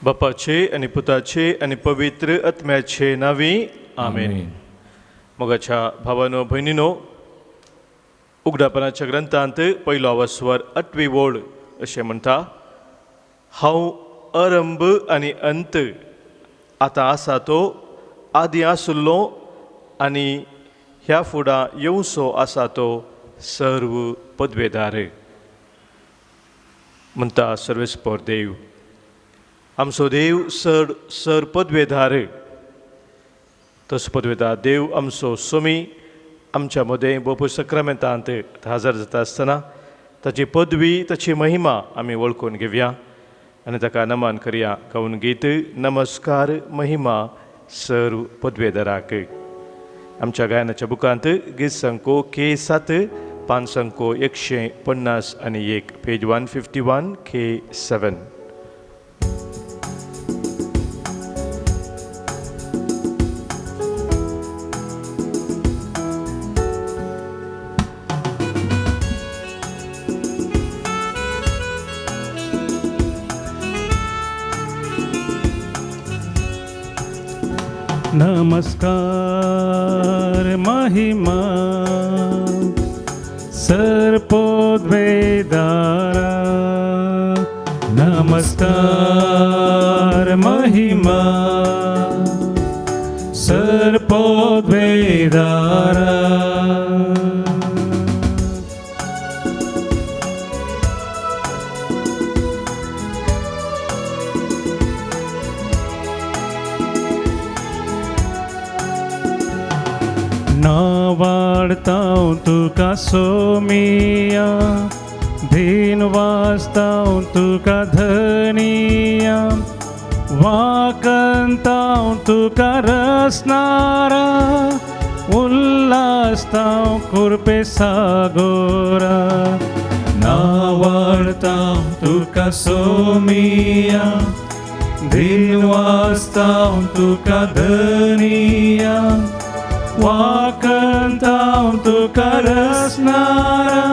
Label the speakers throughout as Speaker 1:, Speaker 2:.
Speaker 1: बापाचे आनी पुताचे आनी पवित्र आत्म्याचे नांवी आमेन. मोगाच्या भावानो भयणीनो, उगडापणाच्या ग्रंथांत पयलो वस्वर आठवी वळ अशें म्हणटा, हांव अरंभ आनी अंत, आतां आसा तो, आदीं आसुल्लो आनी ह्या फुडां येवसो आसा तो सर्व पदवेदार. म्हणटा सर्वेस्पर देव आमचो देव सर सर पदवेदार. तसो पदवेदार देव आमचो सोमी आमच्या मदें बोपू सक्रामेंतांत हजर जाता आसतना ताची पदवी ताची महिमा आमी वळखून घेवया आनी ताका नमन करया. गावन गीत नमस्कार महिमा सर्व पदवेदाराक. आमच्या गायनाच्या बुकांत गीत संको के 7 पान संको 151 पेज 151 के 7.
Speaker 2: नमस्कार महिमा सर्पोद्वेदारा, नमस्कार महिमा सर्पोद्वेदारा. नावाडतां तुका सोमिया, धीन वाजतां तुका धनिया, वाकंतां तुका रसनारा, उल्लासतां कुरपे सागोरा. नावाडतां तुका सोमिया, धीन वाजतां तुका धनिया, वाकंतां तुका रसनारा,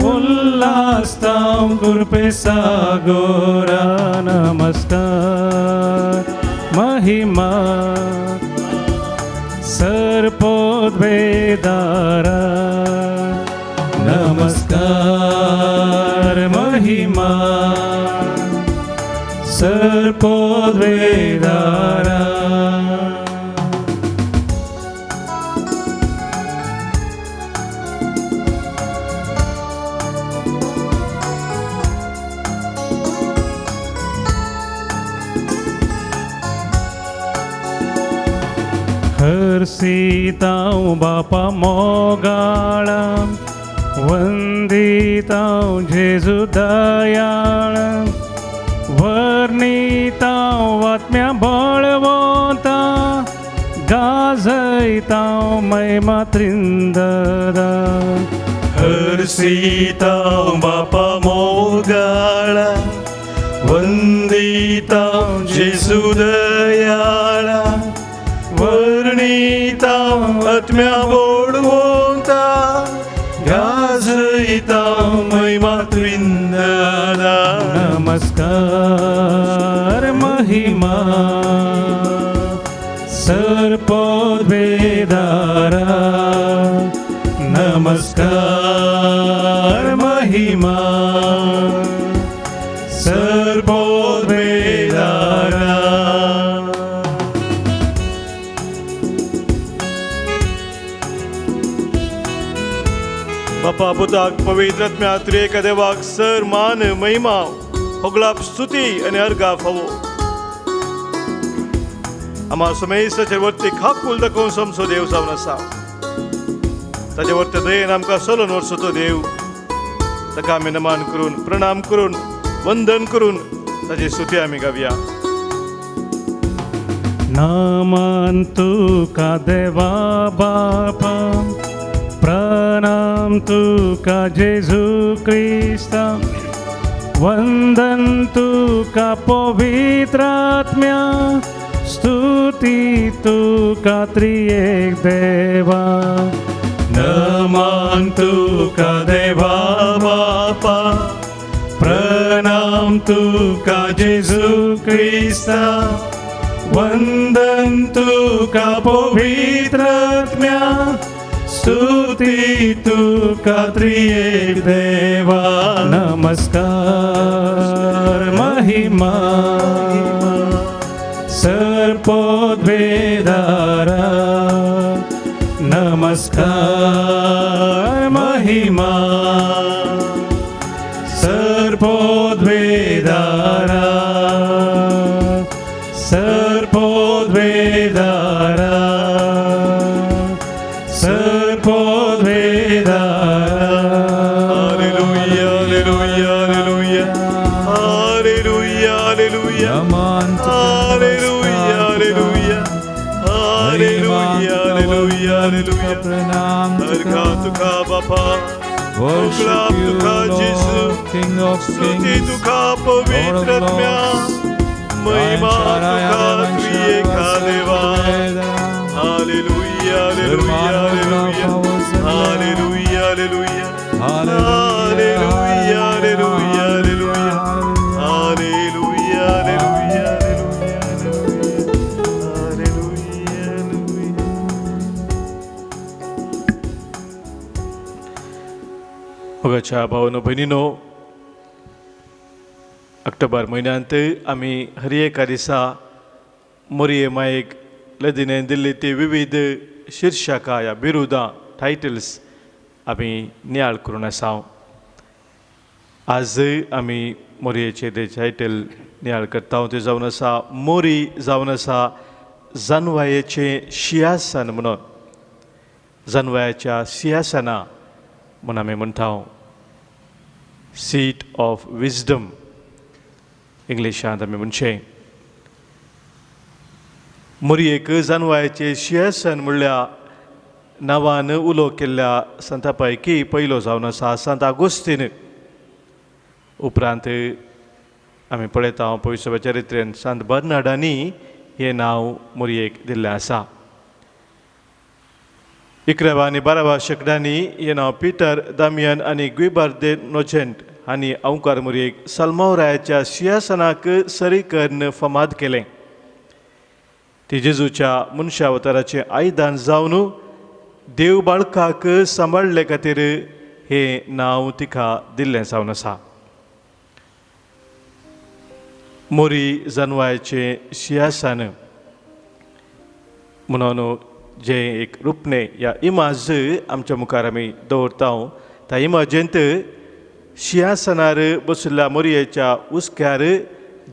Speaker 2: उल्लासतां कुरपे सागोरा. नमस्कार महिमा सर्पोद्वेदारा, नमस्कार महिमा सर्पोद्वेदारा. हरसीतां बापा मोगाळा, वंदितां जेजू दयाळा, वर्णितां आत्म्या बळवंता, गाजयतां महिमा त्रिंदरा.
Speaker 3: हरसीतां बापा मोगाळा, वंदितां जेजू दयाळा, वर्णितां आत्म्या बळवंता, गाजयतां महिमा त्रिंदरा.
Speaker 2: नमस्कार महिमा सर्पोद्वेदारा, नमस्कार महिमा सर्पोद्वेदारा.
Speaker 1: बापा पुताक पवित्र आत्म्या त्रिएक देवाक सर मान महिमा होगळाप स्तुती आनी अर्घा फावो. आम्हा समेस्ताचेर वरती खाकूल दाखोवन समसो देव जावन आसा. ताचे वरते दयेन आमकां चलोवन व्हरचो तो देव, ताका आमी नमन करून प्रणाम करून वंदन करून ताची स्तुती आमी गावया.
Speaker 2: नमन तुका देवा बापा, प्रणाम तुका जेजू क्रिस्ता, वंदन तुका पवित्र आत्म्या, स्तुती तुका त्रिएक देवा.
Speaker 3: नमन तुका देवा बापा, प्रणाम
Speaker 2: तुका जेजू क्रिस्ता, वंदन तुका पवित्र आत्म्या, स्तुती तुका त्रिएक देवा. नमस्कार महिमा सर पदवेदारा, नमस्कार महिमा सर पदवेदारा, सर पदवेदारा, सर पदवेदारा.
Speaker 3: Hallelujah, hallelujah, hallelujah. Hallelujah, hallelujah. Hallelujah, hallelujah. Hallelujah, hallelujah, hallelujah.
Speaker 4: प्रणाम
Speaker 3: अर्घा तुका बापा,
Speaker 4: Worship
Speaker 3: गुलाब
Speaker 4: you,
Speaker 3: तुका जेजू,
Speaker 4: Lord, King of
Speaker 3: स्तुती
Speaker 4: kings,
Speaker 3: तुका
Speaker 4: Lord
Speaker 3: पवित्र
Speaker 4: of
Speaker 3: आत्म्या,
Speaker 4: lords.
Speaker 3: महिमा तुका त्रिएका देवा. Hallelujah, hallelujah, hallelujah. Hallelujah, hallelujah. Hallelujah, hallelujah, hallelujah. Hallelujah, hallelujah, hallelujah. Hallelujah.
Speaker 1: मोगाच्या भावनो भयणीनो, ऑक्टोबर म्हयन्यांत आमी हर एका दिसा मोरये मायेक लदीने दिल्ली ती विविध शिर्शकां या बिरुदां टायटल्स आमी नियाळ करून आसा. आज आमी मोरयेचे ते टायटल नियाळ करता ते जावन आसा मोरी जावन आसा जानवायेचें शिंयासन म्हणून, जानवायाच्या सिंहासना म्हूण आमी म्हणटा, सीट ऑफ विजडम इंग्लिशांत आमी म्हणचें. मोरयेक जानवायचें शिंयासन म्हणल्या नांवान उलो केल्ल्या संता पैकी पयलो जावन आसा संत आगोस्तीन. उपरांत आमी पळयता पवित्र चरित्रेन संत बर्नाडांनी हें नांव मोरयेक दिल्लें आसा. 11व्या आनी 12व्या शेंकड्यांनी हें नांव पिटर दामियन आनी ग्विबर दे नोजेंट हांणी अंवकार मोरयेक सलमावरायाच्या शिंयासनाक सरी करून फामाद केलें. ती जेजूच्या मनशावताराचें आयदन जावन देव बाळकाक सांबाळ्ळे खातीर हें नांव तिका दिल्लें जावन आसा. मोरी जानवायचें शिंयासन म्हणून जें एक रुपणें या इमाज आमच्या मुखार आमी दवरता त्या इमाजेंत शिंयासनार बशिल्ल्या मोरयेच्या हुस्क्यार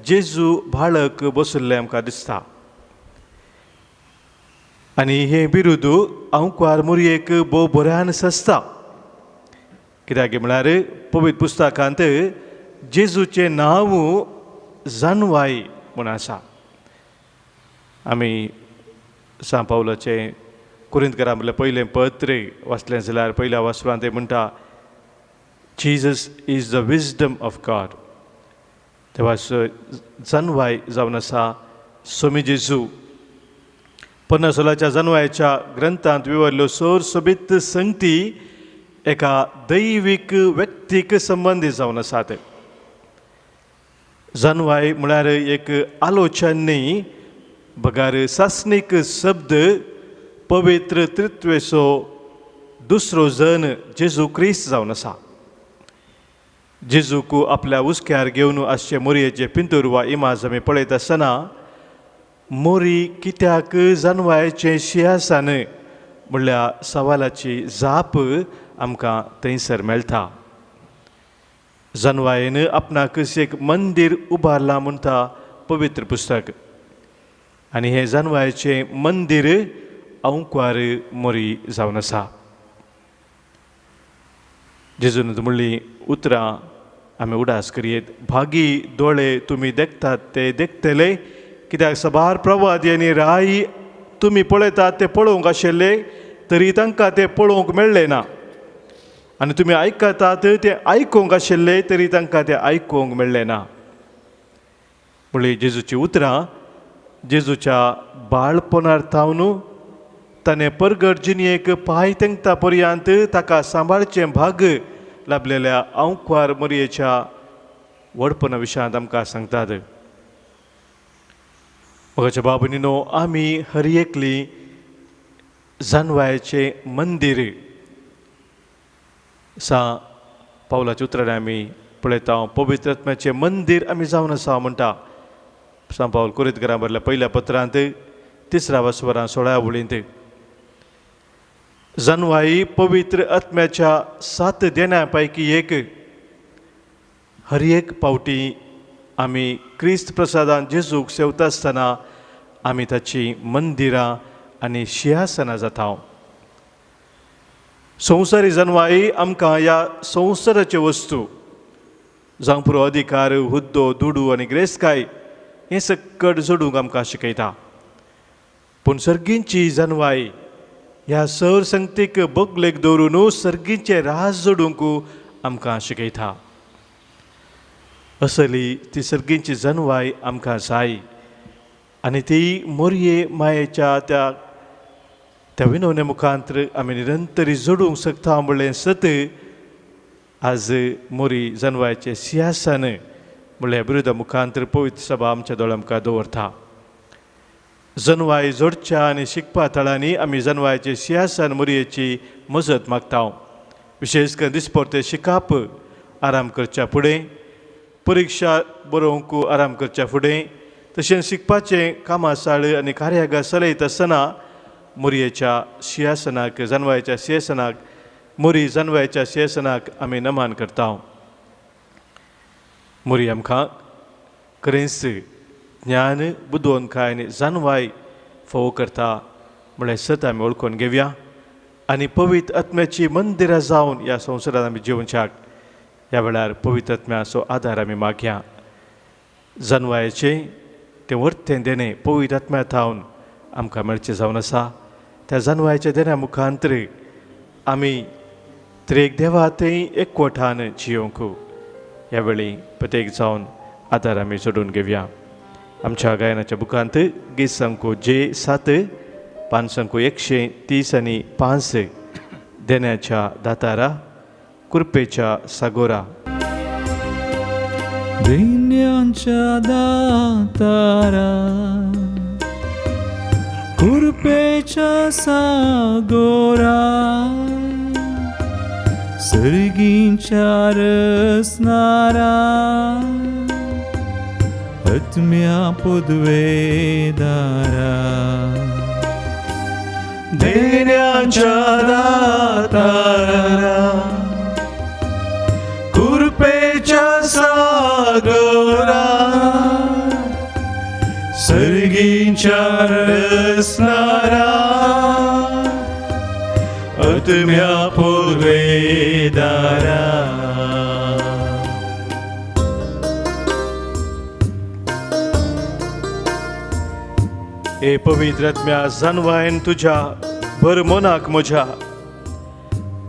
Speaker 1: जेजू बाळक बशिल्लें आमकां दिसता. आनी हें बिरुद अंवकार मोरयेक भोव बऱ्यान सजता, कित्याक म्हळ्यार पवित्र पुस्तकांत जेजूचें नांव जानवाय म्हूण आसा. आमी सांत पावलाचें कुरिंतकारां म्हळ्यार पयलें पत्र वाचलें जाल्यार पयल्या वाचपांत ते म्हणटा, Jesus is the wisdom of God. तेव्हा जानवाय जावन आसा सोमी जेजू. 50 जानवायच्या ग्रंथांत विवरल्यो सोर सोबीत संगती एका दैवीक व्यक्तीक संबंदीत जावन आसात. जानवाय म्हळ्यार एक आलोचन न्ही बगार सासणीक शब्द पवित्र त्रित्वेचो दुसरो जन जेजू क्रिस्त जावन आसा. जेजूक आपल्या हुस्क्यार घेवन आसचे मोरयेचे पिंतूर वा इमाज आमी पळयत आसतना मोरी कित्याक जानवायचें शिंयासन म्हणल्या सवालाची जाप आमकां थंयसर मेळटा. जानवायेन आपणाक एक मंदीर उबारलां म्हणटा पवित्र पुस्तक, आनी हें जानवायचें मंदीर अंवकार मोरी जावन आसा. जेजून म्हणली उतरां आमी उडास करयेत, भागी दोळे तुमी देखतात ते देखतले, कित्याक सबार प्रवादी आनी राय तुमी पळयतात ते पळोवंक आशिल्ले तरी तांकां ते पळोवंक मेळ्ळें ना, आनी तुमी आयकतात ते आयकूंक आशिल्ले तरी तांकां ते आयकूंक मेळ्ळें ना. म्हणली जेजूची उतरां जेजूच्या बाळपणार थावन ताणें परगट जिणेक पांय तेंकता पर्यंत ताका सांबाळचें भाग लाभलेल्या अंवकार मोरयेच्या व्हडपणा विशयांत आमकां सांगतात. मोगाच्या बाबुनीनो, आमी हर एकली जानवायचें मंदीर सा पावलाच्या उतरांनी आमी पळयता. पवित्र आत्म्याचें मंदीर आमी जावन आसा म्हणटा सांत पावल कोरिंतकारां बरयल्ल्या पयल्या पत्रांत 3 वसवरां 16 वळींत. जानवाई पवित्र आत्म्याच्या 7 देण्या पैकी एक. हर एक पावटी आमी क्रिस्त प्रसादान जेजूक सेवता आसतना आमी ताची मंदिरां आनी शिंहासनां जाता. संवसारी जनवाई आमकां ह्या संवसाराच्यो वस्तू जावं पुरो अधिकार, हुद्दो, दुडू आनी ग्रेसकाय हें सकट जोडूंक आमकां शिकयता. पूण सर्गींची जनवाई ह्या सर संगतीक बगलेक दवरून सर्गींचे रास जोडूंक आमकां शिकयता. असली ती सर्गींची जनवाय आमकां जाय आनी ती मोरये मायेच्या त्या त्या विनवणे मुखांतर आमी निरंतरी जोडूंक शकता म्हणलें सत आज मोरी जनवायचें सिंहासन म्हणल्यार विरुद्ध मुखांतर पवित्र सभा आमच्या दोळ्या मुखार दवरता. जनवाय जोडच्या आनी शिकपा थळांनी आमी जनवायचें सिंहासन मोरयेची मजत मागता. विशेश करून दिसपडतें शिकप आराम करच्या फुडें, परिक्षा बरोवंक आराम करच्या फुडें, तशेंच शिकपाचें कामासाळ आनी कार्यागार चलयत आसतना मोरयेच्या शिंहासनाक, जनवायच्या शिंहासनाक, मोरी जनवायच्या शिंहासनाक आमी नमन करता. मोरी आमकां खरेंच ज्ञान, बुदवंतकाय आनी जानवाय फोव करता म्हळ्यार सत आमी वळखून घेवया आनी पवित्र आत्म्याची मंदिरां जावन ह्या संवसारांत आमी जिवच्याक ह्या वेळार पवित्र आत्म्याचो आदार आमी मागया. जनवायचें तें वर्तें देणें पवित्र आत्म्या थावन आमकां मेळचें जावन आसा. त्या जनवायच्या देण्या मुखांतर आमी त्रेक देवा थंय एकवटान जियोवंक ह्या वेळी प्रत्येक जावन आदार आमी जोडून घेवया. आमच्या गायनाच्या बुकांत गीत संको जे 7 पान संको 130 आनी 5 देण्याच्या दातारा कृपेच्या सागोरा.
Speaker 4: देण्याच्या दातारा कृपेच्या सागोरा सर्गींच्या रसनारा आत्म्या पदवेदारा.
Speaker 2: देण्याच्या दातारा कृपेच्या सागरा सर्गींच्या रसनारा आत्म्या पदवेदारा.
Speaker 1: हे पवित्र आत्म्या जानवायन तुझ्या भर मनाक म्हज्या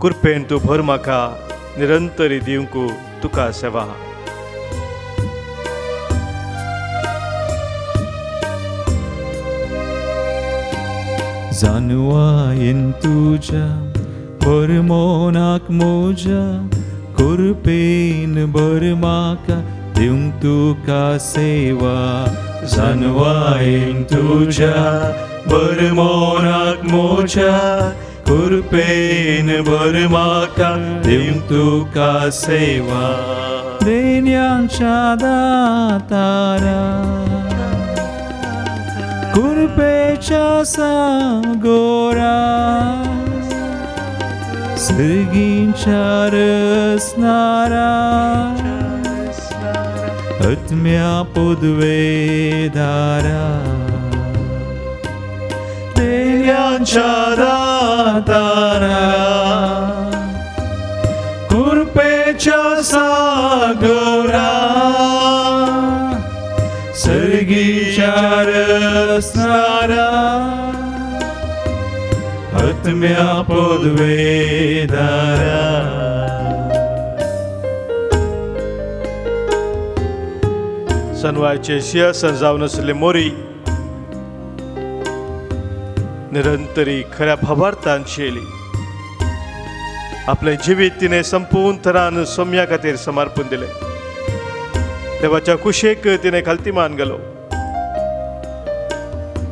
Speaker 1: कृपेन तूं भर म्हाका निरंतरी दिवंक तुका सेवा.
Speaker 4: जानवायन तुझ्या भर मनाक म्हज्या कृपेन भर म्हाका दिवंक तुका सेवा.
Speaker 2: जानवायन तुझ्या भर मनाक म्हज्या कृपेन भर म्हाका दिवंक तुका सेवा.
Speaker 4: देण्याच्या दातारा कृपेच्या सागोरा सर्गींच्या रसनारा आत्म्या पदवेदारा.
Speaker 2: देण्याच्या दातारा कृपेच्या सागरा सर्गीच्या रसनारा आत्म्या पदवेदारा.
Speaker 1: सनवायचे सिंहासन जावन आशिल्ले मोरी निरंतरी खऱ्या भावार्थान शियली. आपलें जिवीत तिणें संपूर्ण तरान सोम्या खातीर समर्पण दिलें. देवाच्या कुशेक तिणें खालती मान घालो.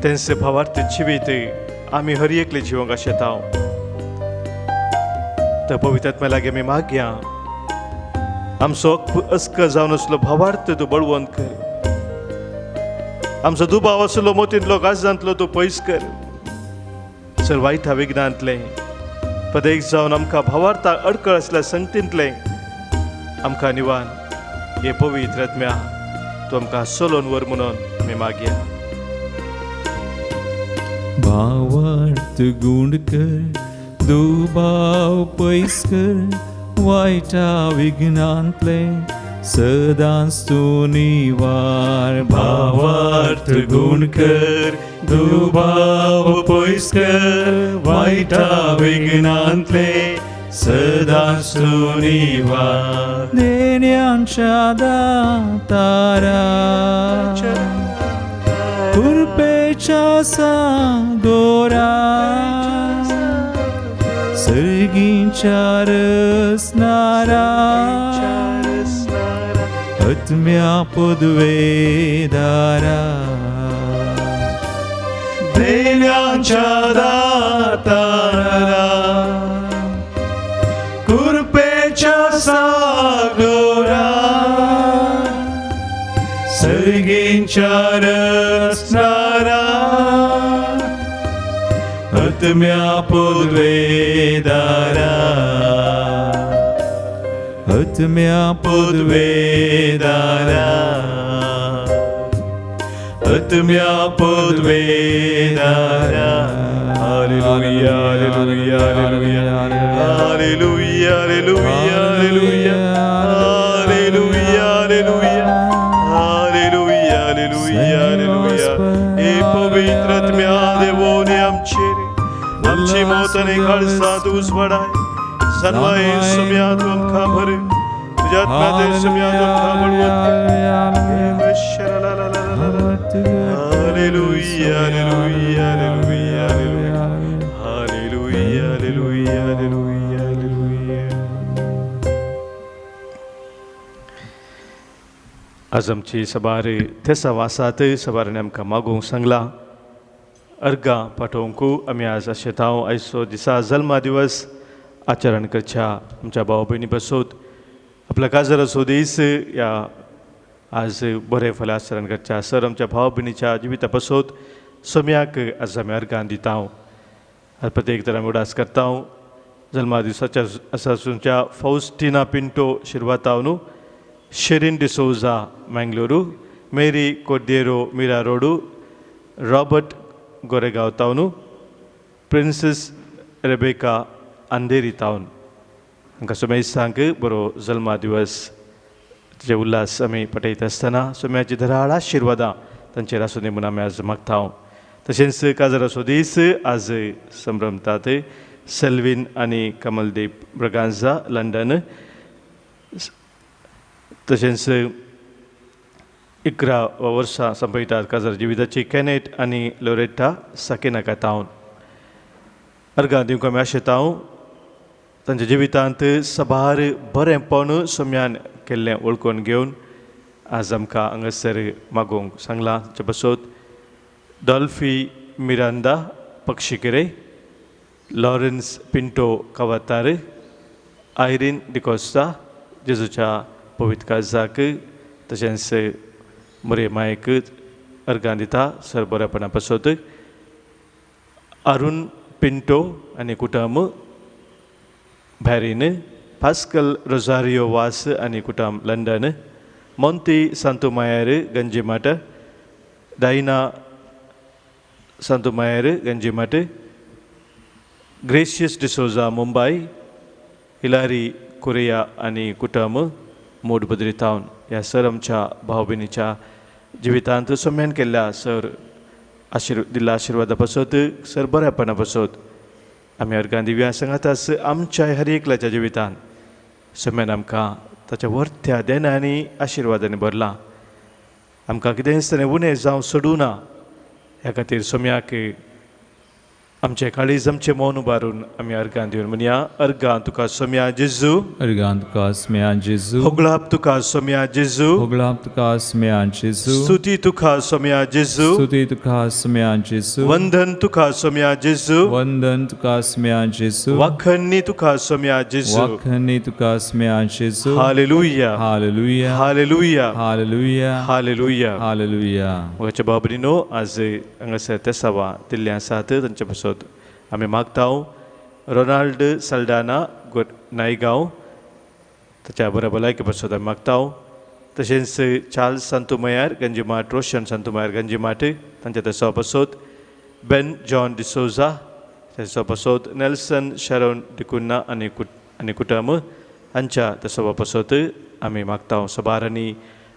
Speaker 1: तेंच भावार्थ जिवीत आमी हर एकले जिवंक आशेता. त्या पवित्र लागीं आमी मागया, आमचो अस्क जावन आसलो भावार्थ तूं बळवंत कर, आमचो दुबाव आसलो मोतींतलो काळजांतलो तूं पयस कर. सर वायटा विघ्नांतलें पदेक जावन आमकां भावार्था अडकळ आसल्या संगतींतलें आमकां निवान हे पवित्र आत्म्या तूं आमकां सोलोवन व्हर म्हणून आमी मागया.
Speaker 4: भावार्थ गुण कर, दुबाव पयस कर, वायटा विघ्नांतले सदांच तूं निवार.
Speaker 2: भावार्थ गुण कर, दुबाव पयस कर, वायटा विघ्नांतले सदांच तूं निवार.
Speaker 4: देण्यांच्या दातारा, कृपेच्या सागोरा, सर्गींच्या रसनारा, आत्म्या पदवेदारा.
Speaker 2: देण्यांच्या दातारा, कृपेच्या सागोरा, सर्गींच्या रसनारा, आत्म्या पदवेदारा.
Speaker 4: आत्म्या
Speaker 2: पदवेदारा, आत्म्या पदवेदारा.
Speaker 3: Hallelujah, hallelujah, hallelujah, hallelujah, hallelujah, hallelujah, hallelujah, hallelujah, hallelujah, hallelujah, hallelujah. हे पवित्र आत्म्या देवोने आमचेर आमची मौत आनी काळजांत उजवाडाय. सनवाय सुम्या तूं आमकां भर, तुज्या आत्म्याचे सुम्या तूं आमकां बळवंत कर. Hallelujah, hallelujah, hallelujah, hallelujah, hallelujah, hallelujah, hallelujah.
Speaker 1: आज आमची सबार तेसा वासात सबारांनी आमकां मागूंक सांगलां अर्गां पाठोवंक. आमी आज आशेतांव आयचो दिसा जल्मा दिवस आचरण करच्या आमच्या भाव भयणी बसोत आपल्या काजराचो दीस ह्या आज बरें फाल्यां आचरण करच्या सर आमच्या भाव भयणीच्या जिविता बसोत सोम्याक आज आमी अर्गां दिता. आज प्रत्येक तर आमी उडास करता जल्मा दिसाच्या आसा फौस्टिना पिंटो शिरवाताव न्हू, Sherin D'Souza Mangaluru, Mary Cordeiro Mira road, Robert Goregaon तावनू, princess Rebecca Andheri town. हांकां सोमेस्तांक बरो जल्मा दिवस तिचे उल्हास आमी पटयता आसतना सोम्याची धराळ आशिर्वादां तांचेर आसूं दी म्हूण आमी आज मागता. तशेंच काजराचो दीस आज संभ्रमतात सेल्वीन आनी कमलदीप ब्रगांजा लंडन. तशेंच 11 वर्सां संपयतात काजार जिविताची कॅनेट आनी लोरेटा साकिनाका तावन. अर्गां दिवंक आमी आशेता तांच्या जिवितांत सबार बरेंपण सोम्यान केल्लें वळखून घेवन आज आमकां हांगासर मागूंक सांगलां. ताचे बसोत Dolphy Miranda Pakshikere, Lawrence Pinto Kavatar, Irene D'Costa जेजूच्या पवित्र काळजाक तशेंच मरे मायक अर्गां दिता सर बरेपणा पासत. अरुण पिंटो आनी कुटुंब भॅरीन, पास्कल रोजारियो वास आनी कुटुंब London, Monty Santumayor Ganjimutt, Diana Santumayor Ganjimutt, Gracious D'Souza Mumbai, Hilary Correia आनी कुटुंब मोडबद्री टावन. ह्या सर आमच्या भाव भयणीच्या जिवितांत सोम्यान केल्ल्या सर दिल्ल्या आशिर्वादा पासत सर बऱ्यापणा पासत आमी अर्गां दिव्या सांगातास आमच्या हर एकल्याच्या जिवितांत सोम्यान आमकां ताच्या वर्त्या देण्या आशिर्वादांनी भरलां. आमकां कितेंच ताणें उणें जावं सोडूं ना ह्या खातीर सोम्याक आमचें काळीज, आमचें मौन उबारून आमी अर्गां दिवन म्हणया. अर्गां तुका सोम्या जेजू.
Speaker 4: अर्गां तुका सोम्या जेजू.
Speaker 1: होगळाप तुका सोम्या जेजू.
Speaker 4: होगळाप तुका सोम्या जेजू.
Speaker 1: स्तुती तुका सोम्या जेजू.
Speaker 4: स्तुती तुका सोम्या जेजू.
Speaker 1: वंदन तुका सोम्या जेजू.
Speaker 4: वंदन तुका सोम्या जेजू.
Speaker 1: वाखन्नी तुका सोम्या जेजू.
Speaker 4: वाखन्नी तुका सोम्या जेजू.
Speaker 1: Hallelujah.
Speaker 4: Hallelujah.
Speaker 1: Hallelujah.
Speaker 4: Hallelujah.
Speaker 1: Hallelujah.
Speaker 4: Hallelujah.
Speaker 1: मोगाच्या बाबरीनो, आज हांगासर तेसावा दिल्ले आसात तांचे पासत आमी मागता. रोनाल्ड सल्डाना, नायगांव, ताच्या बऱ्या भलायके पासत आमी मागता. तशेंच चार्ल्स सांतुमयार, गंजीमाट, रोशन सांतुमयार, गंजीमाट, तांच्या तेसावा पासत, बेन जॉन डिसोजा तेसावा पासत, नेल्सन शरोन डिकुन्ना आनी कुटुंब हांच्या तेसावा पासत आमी मागता. सबारांनी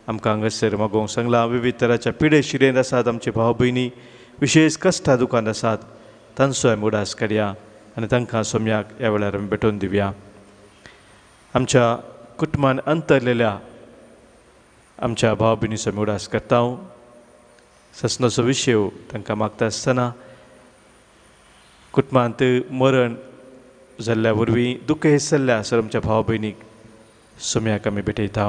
Speaker 1: आमकां हांगासर मागोवंक सांगलां. विविध तराच्या पिडे शिरेंत आसात आमचे भाव भयणी, विशेष कश्टा दुकान आसात, तांचो आमी उडास काडया आनी तांकां सोम्याक ह्या वेळार आमी भेटोवन दिवया. आमच्या कुटुंबान अंतरलेल्या आमच्या भाव भयणीचो आमी उडास करता. ससनाचो विशय तांकां मागता आसतना कुटुंबांत मरण जाल्ल्या वरवीं दुखेस्त जाल्ल्या सर आमच्या भाव भयणीक सोम्याक आमी भेटयता.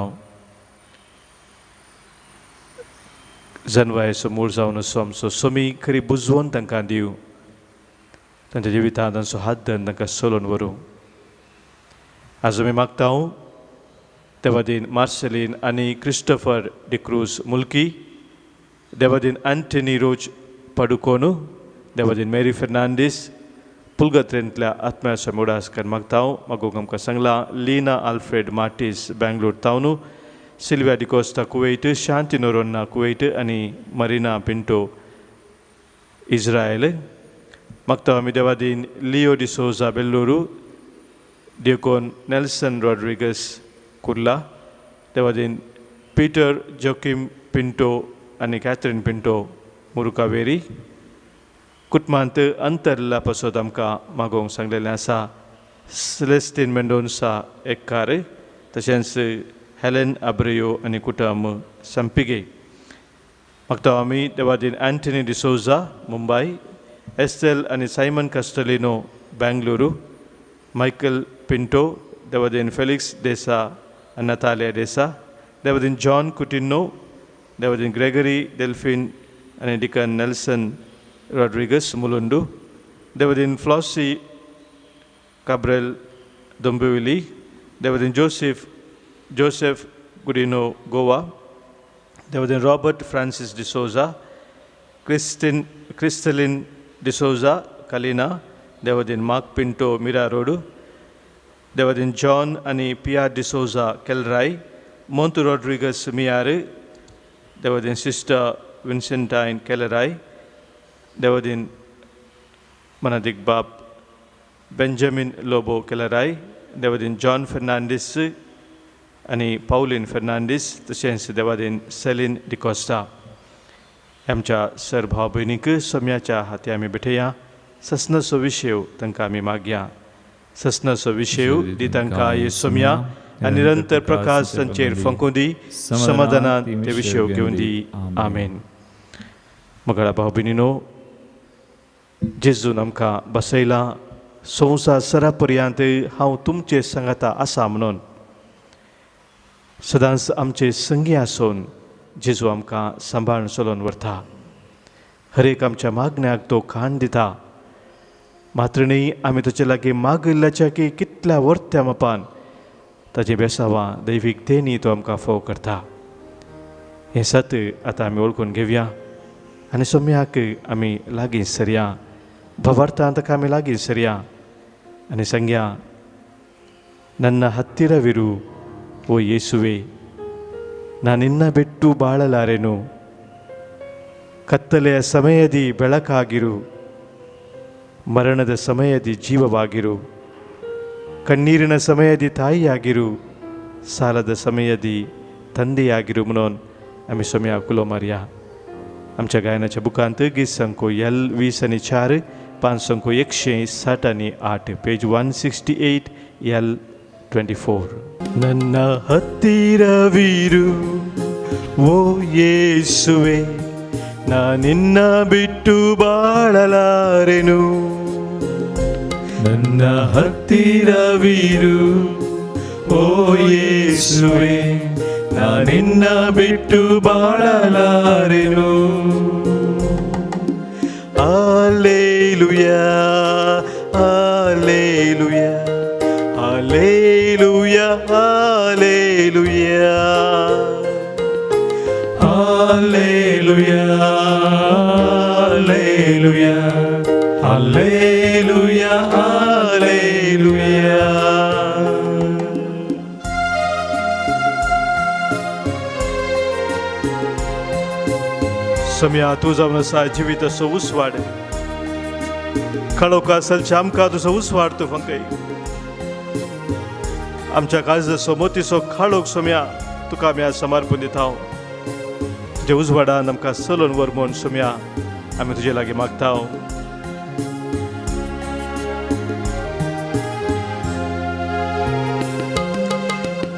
Speaker 1: जनवायचो मूळ जावन असो आमचो सोमी खरी बुजवून तांकां दिवं, तांच्या जिवितांत तांचो हात धरून तांकां चलोवन व्हरूं. आज आमी मागता देवादीन मार्सेलीन आनी क्रिस्टोफर डिक्रूज मुल्की, देवादीन अँटनी रोज पाडुकोनू, देवादीन मेरी फेर्नांडीस, पुलगत्रेंतल्या आत्म्याचो उडास कर मागता. मागूंक आमकां सांगलां लीना आल्फ्रेड मार्टीस, बेंगलोर तावनू, Sylvia D'Costa, Kuwait, Shanti Noronha, Kuwait आनी मरिना पिंटो, इस्रायल. मागता आमी देवादीन Leo D'Souza, Belluru, deacon Nelson Rodrigues, Kurla, देवादीन पीटर जोकीम पिंटो आनी कॅथरीन पिंटो, मुरुकावेरी. कुटुंबांत अंतरला पासत आमकां मागोवंक सांगलेलें आसा सेलेस्टीन मेंडोन्सा, एक्कार, तशेंच हेलेन आब्रेयो आनी कुटुंब, संपिगे. मागता आमी देवादीन अँटनी डिसोजा, मुंबय, एस्टेल आनी सायमन कास्टलिनो, बेंगलुरू, मायकल पिंटो, देवादीन फेलिक्स देसा आनी नतालिया देसा, देवादीन जॉन कुटिन्नो, देवादीन ग्रेगरी डेल्फिन आनी डिकन नेल्सन रॉड्रिगस, मुलुंडू, देवादीन फ्लॉसी काब्रेल, दोंबिवली, देवादीन जोसेफ जोसेफ गुडिनो, गोवा, देवादीन Robert Francis D'Souza, Crystaline D'Souza, Kalina, देवादीन मार्क पिंटो, मिरा रोड, देवादीन जॉन आनी पिया डिसोजा, केलराय, मोंतू रॉड्रिगस, मियार, देवादीन सिस्टर विन्सेंटायन, केलराय, देवादीन मनादीक बाप बेंजामीन लोबो, केलराय, देवादीन जॉन फेर्नांडीस आनी पावलीन फेर्नांडीस, तशेंच देवादीन सेलीन डिकोस्टा. आमच्या सर भाव भयणीक सोम्याच्या हाती आमी भेटया. ससनाचो विशय तांकां आमी मागया. ससनाचो विशय दी तांकां हे सोम्या आनी निरंतर प्रकाश तांचेर फंकूं दी. समाधानान ते विशय घेवन दी. आमेन. मगळा भाव भयणीनो, जेजून आमकां बसयला संवसार सरा पर्यंत हांव तुमचे सांगाता आसा म्हणून. सदांच आमचे संगी आसून जेजू आमकां सांबाळून चलोवन व्हरता. हर एक आमच्या मागण्याक तो खाण दिता. मात्र न्ही, आमी ताचे लागीं मागिल्ल्याच्या की कितल्या वर्त्या मापान ताची बेसावां दैवीक देणी तो आमकां फोव करता. हें सत आतां आमी वळखून घेवया आनी सोम्याक आमी लागीं सरया. भवार्थान ताका आमी लागीं सरया आनी सांगया, नन्ना हत्तिरविरू ಓ ಯೇಸುವೆ, ನಾನಿನ್ನ ಬಿಟ್ಟು ಬಾಳಲಾರೆನು, ಕತ್ತಲೆಯ ಸಮಯದಿ ಬೆಳಕಾಗಿರು, ಮರಣದ ಸಮಯದಿ ಜೀವವಾಗಿರು, ಕಣ್ಣೀರಿನ ಸಮಯದಿ ತಾಯಿಯಾಗಿರು, ಸಾಲದ ಸಮಯದಿ ತಂದೆಯಾಗಿರು म्हणून आमी सोम्या कुलो मारया. आमच्या गायनाच्या बुकांत गीत संको एल 20 आनी 4, 5 संको 160 आनी 8, पेज 168 एल 24. ನನ್ನ ಹತ್ತಿರವಿರು ಓ ಯೇಸುವೆ, ನಾನಿನ್ನ ಬಿಟ್ಟು ಬಾಳಲಾರೆನು.
Speaker 2: ನನ್ನ ಹತ್ತಿರವಿರು ಓ ಯೇಸುವೆ, ನಾನಿನ್ನ ಬಿಟ್ಟು ಬಾಳಲಾರೆನು. Alleluia, alleluia, alleluia, alleluia. Alleluia, alleluia, alleluia, alleluia.
Speaker 1: सम्या तूं जावन आसा जिवीत असो उस्वाड, काळोख आसलच्या आमकां तुजो उस्वाड तूं फंकय. आमच्या काळजाचो मोतीचो काळोख सोम्या तुका आमी आज समर्पण दिता. तुज्या उजवाडान आमकां चलोवन व्हर म्हूण सोम्या आमी तुजे लागीं मागता.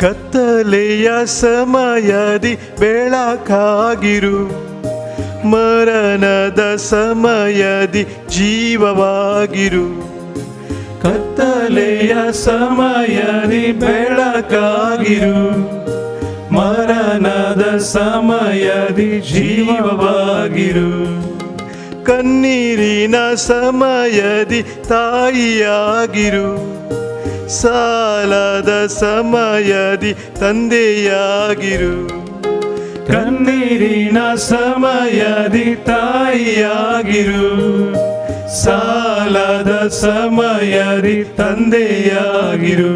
Speaker 1: ಕತ್ತಲೆಯ ಸಮಯದಿ ಬೆಳಕಾಗಿರು, ಮರಣದ ಸಮಯದಿ ಜೀವವಾಗಿರು.
Speaker 2: ಕತ್ತಲೆಯ ಸಮಯದಿ ಬೆಳಕಾಗಿರು, ಮರಣದ ಸಮಯದಿ ಜೀವವಾಗಿರು.
Speaker 1: ಕಣ್ಣೀರಿನ ಸಮಯದಿ ತಾಯಿಯಾಗಿರು, ಸಾಲದ ಸಮಯದಿ ತಂದೆಯಾಗಿರು.
Speaker 2: ಕಣ್ಣೀರಿನ ಸಮಯದಿ ತಾಯಿಯಾಗಿರು, ಸಾಲದ ಸಮಯದಿ ತಂದೆಯಾಗಿರು.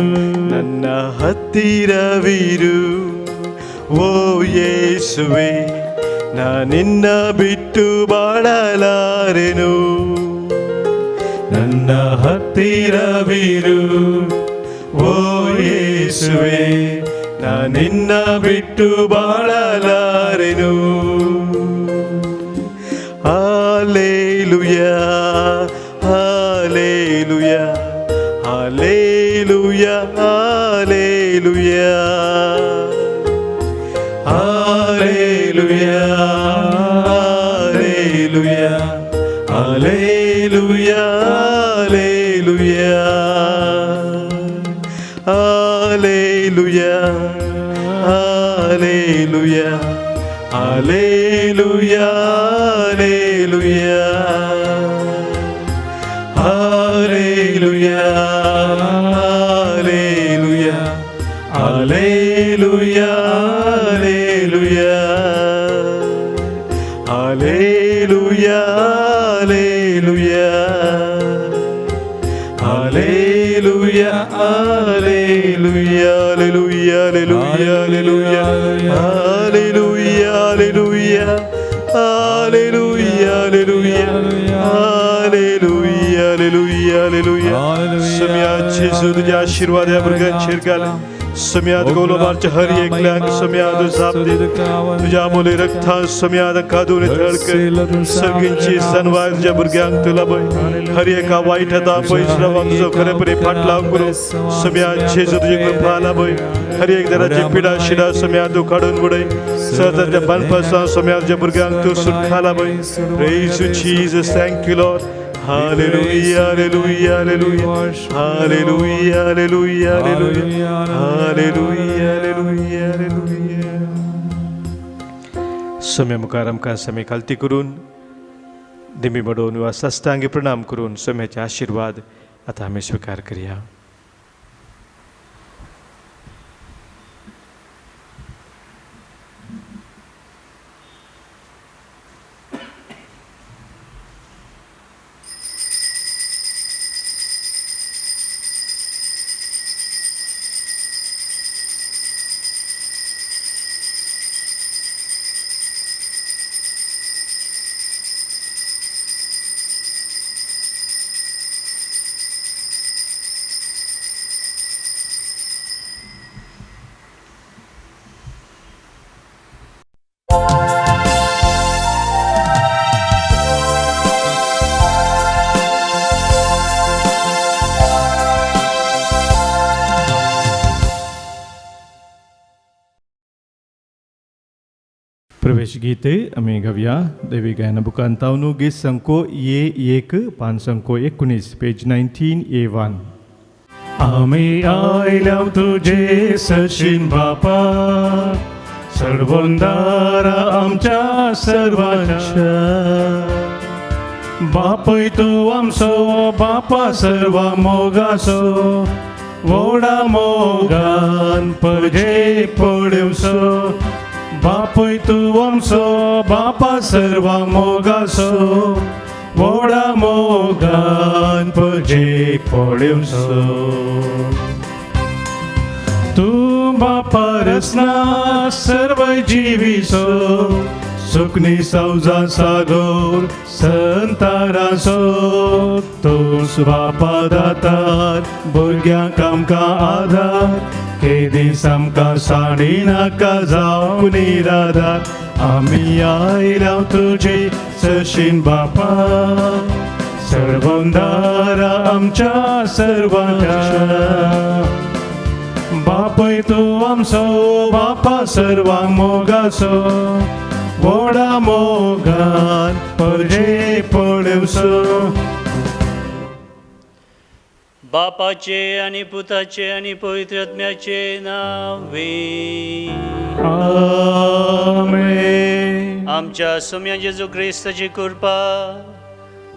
Speaker 1: ನನ್ನ ಹತ್ತಿರವಿರು ಓ ಯೇಸುವೆ, ನಾನಿನ್ನ ಬಿಟ್ಟು ಬಾಳಲಾರೆನು.
Speaker 2: ನನ್ನ ಹತ್ತಿರವಿರು ಓ ಯೇಸುವೆ, ನಾನಿನ್ನ ಬಿಟ್ಟು ಬಾಳಲಾರೆನು.
Speaker 1: Alleluia, alleluia, alleluia, alleluia.
Speaker 2: Alleluia, alleluia, alleluia, alleluia.
Speaker 1: Alleluia, alleluia, alleluia, alleluia.
Speaker 2: Alleluia, alleluia, alleluia, alleluia.
Speaker 1: Alleluia, alleluia, alleluia, alleluia, alleluia, alleluia, alleluia, alleluia, alleluia, alleluia, alleluia, alleluia, alleluia. सम्या जेजू तुझ्या आशीर्वाद ह्या भुरग्यांचेर घाल. सम्या गोलोबारच्या हर एकल्यांक सम्या तूं जाप दी. तुज्या अमोली रक्तान सम्या तांकां धुवन नितळ कर. सगळींची सनवाय तुज्या भुरग्यांक तूं लाभय. हर एका वायट हाता पयस रावंक तुजो खरेपणी फाटलाव करूं. सम्या जेजू तुजी कृपा लाभय. हर एक दराची पिडा शिडा सम्या तूं काडून उडय. सदांच्या बांदपासां सम्या तुज्या भुरग्यांक तूं सुटका लाभय. Praise you Jesus, thank you Lord. Hallelujah, hallelujah, hallelujah. Hallelujah, hallelujah, hallelujah. Hallelujah, hallelujah, hallelujah. सम्या मुखार आमकां सम्या खालती करून दिमी बडोवन वा साष्टांगी प्रणाम करून सम्याचे आशिर्वाद आतां आमी स्विकार करया. प्रवेश गीत आमी गावया. देवी गायना बुकान तावनू गीत संको ए 1 पान संको 19 पेज 19 A1.
Speaker 2: आमी आयल्या तुजे सशीन बापा, सर्वंदारा आमच्या सर्वांच्या। बापय तूं आमचो बापा सर्वा मोगासो, व्हडा मोगान परजे पळोवचो। बापय तूं आमचो बापा सर्वा मोगासो, व्हडा मोगान परजे पळोवचो। तूं बापा रचना सर्व जिवीचो, सुकणी सावजा सागोर संतारासो। तूंच बापा दातार भुरग्यांक आमकां आदार, केदीस आमकां साणी नाका जावं निराधार। आमी आयल्या तुजे सशीन बापा, सर्वंदारा आमच्या सर्वांच्या। बापय तूं आमचो बापा सर्वा मोगासो, व्हडा मोगान परजे पळोवचो।
Speaker 5: बापाचे आनी पुताचे आनी पवित्र आत्म्याचे नावे
Speaker 2: आमेन।
Speaker 5: आमच्या सोम्या जेजू क्रिस्ताची कृपा,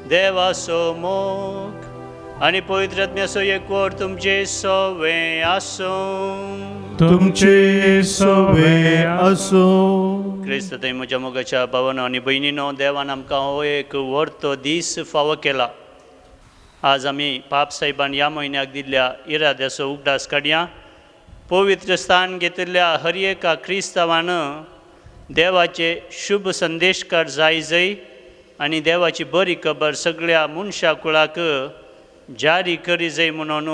Speaker 5: देवाचो मोग आनी पवित्र आत्म्याचो एकवट तुमचे सवे आसूं।
Speaker 2: तुमचे सवे आसूं।
Speaker 5: क्रिस्त थंय म्हज्या मोगाच्या भावानो आनी भयणीनो, देवान आमकां हो एक व्हरतो दीस फावो केला। आज आमी पाप साहेबान ह्या म्हयन्याक दिल्ल्या इराद्याचो उगडास काडया। पवित्र स्थान घेतिल्ल्या हर एका क्रिस्तांवान देवाचे शुभ संदेशकार जाय जय आनी देवाची बरी खबर सगळ्या मनशा कुळाक जारी करी जाय म्हणून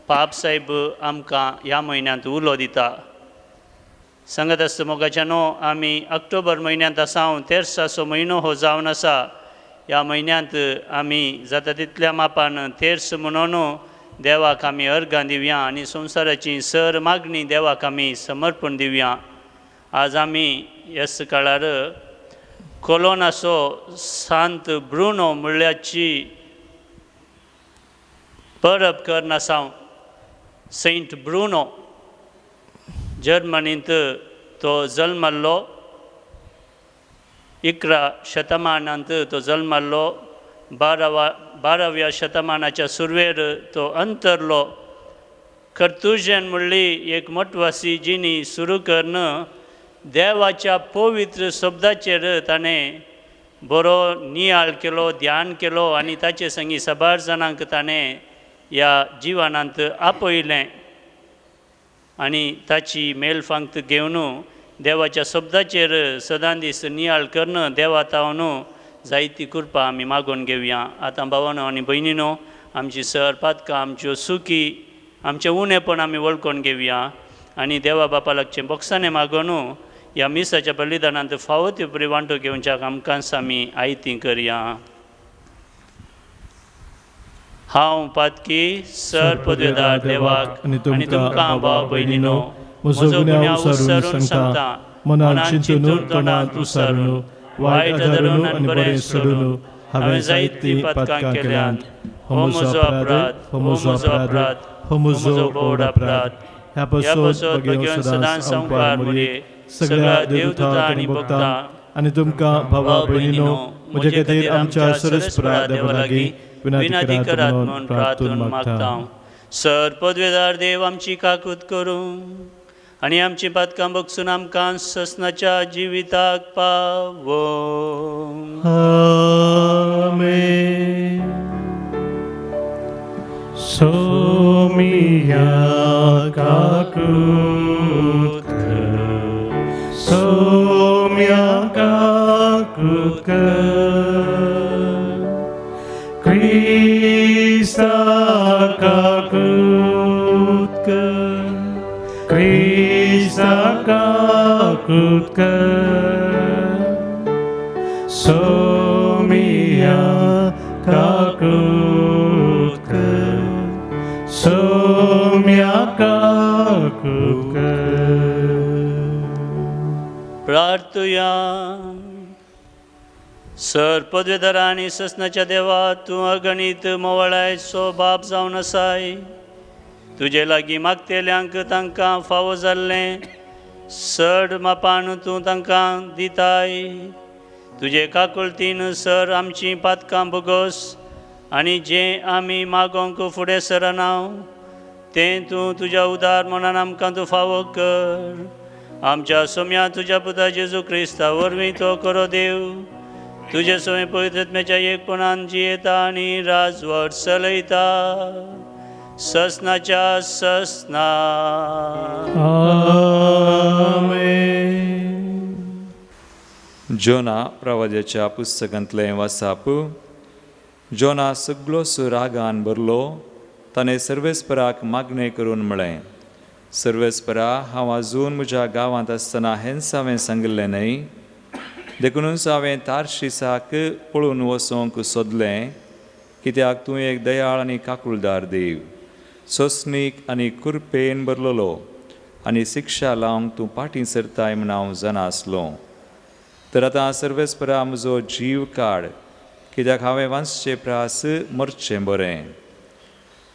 Speaker 5: पाप साहेब आमकां ह्या म्हयन्यांत उलो दिता। सांगत आसता मोगाच्यानो, आमी ऑक्टोबर म्हयन्यांत आसा, तेर्साचो म्हयनो हो जावन आसा। ह्या म्हयन्यांत आमी जाता तितल्या मापान तेर्स म्हणून देवाक आमी अर्गां दिवया आनी संवसाराची सर मागणी देवाक आमी समर्पण दिवया। आज आमी ह्याच काळार कोलोनाचो सांत ब्रुनो म्हणल्याची परब करनासा। सेंट ब्रुनो जर्मनींत तो जल्मल्लो, 11 शतमानांत तो जल्मल्लो, 12व्या शतमानाच्या सुरवेर तो अंतरलो। कर्तुजन म्हणली एक मठवासी जिणी सुरू करून देवाच्या पवित्र शब्दाचेर ताणें बरो नियाळ केलो, ध्यान केलो आनी ताचे संगी साबार जाणांक ताणें ह्या जिवनांत आपयलें आनी ताची मेलफांत घेवन देवाच्या शब्दाचेर सदां दीस नियाळ करून देवा तावन जायती कृपा आमी मागून घेवया। आतां भावानो आनी भयणीनो, आमची सर पातकां, आमच्यो सुकी, आमचें उणेपण आमी वळखून घेवया आनी देवा बापा लागचें बोक्सांनी मागून ह्या मिसाच्या बलिदानांत फावो त्यो बरी वांटो घेवच्याक आमकां आमी आयती करया। हांव पातकी सर पदवेदार देवाक आनी तुमकां भाव भयणीनो म्हजो गुन्यांव उसरून सांगता, मनान चिंतून तोंडान उसारून वायट धरून आनी बरें सोडून हांवें जायतीं पातकां केल्यांत। हो म्हजो अपराध, हो म्हजो अपराध, हो म्हजो व्हड अपराध। ह्या पासून भगेवन सदांच संवकार मुरये सगळ्या देवदूतां आनी भक्तां
Speaker 1: आनी तुमकां भावा भयणीनो म्हजे खातीर आमच्या सरस्परा देवा लागीं
Speaker 5: विनंती करात म्हणून
Speaker 1: प्रार्थून
Speaker 5: प्रार्थून
Speaker 1: मागता।
Speaker 5: मागता। सर पदवेदार देव आमची काकूत करूं आनी आमची पातकां बगसून आमकां ससनाच्या जिविताक पावो।
Speaker 2: आमेन। सोमिया काकूत कर, सोमिया काकूत कर, क्रिस्ता काकूत कर, क्रिस्ता काकूत कर, सोमिया काकूत कर, सोम्या काकूत कर।
Speaker 5: प्रार्थुया। सर पदवेदार आनी ससनाच्या देवा, तूं अगणीत मोवाळायचो बाप जावन आसाय। तुजे लागीं मागतेल्यांक तांकां फावो जाल्लें चड मापान तूं तांकां दिताय. तुजे काकुळतीन सर आमचीं पातकां भोगोस आनी जें आमी मागोंक फुडें सरना तें तूं तुज्या उदार मनान आमकां तूं फावो कर. आमच्या सोम्या तुज्या पुता जेजू क्रिस्ता वरवीं तो करो देव. तुजे सोमे पवित्रत्म्याच्या एकपणान जियेता आनी राजवट चलयता ससनाच्या ससना.
Speaker 2: आमेन.
Speaker 4: जोना प्रवाद्याच्या पुस्तकांतलें वासाप. जोना सगळोसो रागान भरलो. ताणें सर्वेस्पराक मागणें करून म्हळें, सर्वेस्परा, हांव आजून म्हज्या गांवांत आसतना हेंच हांवें सांगिल्लें न्हय, देखुनूच हांवें तारशिसाक पळून वचोंक सोदलें, कित्याक तूं एक दयाळ आनी काकुळदार देव, सोसणीक आनी कुरपेन भरलेलो आनी शिक्षा लावंक तूं फाटीं सरताय म्हूण हांव जाणा आसलो. तर आतां सर्वेस्परा म्हजो जीव काड, कित्याक हांवें वांचचे प्रास मरचें बरें.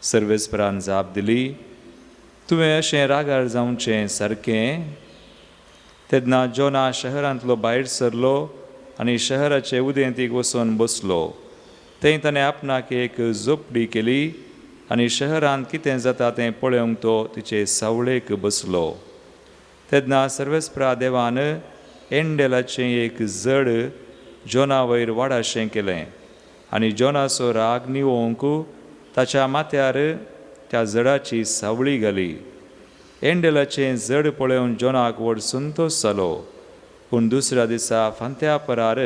Speaker 4: सर्वेस्परान जाप दिली, तुवें अशें रागार जावचें सारकें? तेन्ना जोना शहरांतलो भायर सरलो आनी शहराचे उदेंतीक वचून बसलो. थंय ताणें आपणाक एक झोपडी केली आनी शहरांत कितें जाता तें पळोवंक तो तिचे सावळेक बसलो. तेन्ना सर्वेस्परा देवान एंडेलाचें एक जड जोना वयर वाडाशें केलें आनी जोनाचो राग निवोवंक ताच्या माथ्यार त्या जडाची सावळी घाली. एंडेलाचें जड पळोवन जोनाक व्हड संतोश जालो. पूण दुसऱ्या दिसा फांत्या परार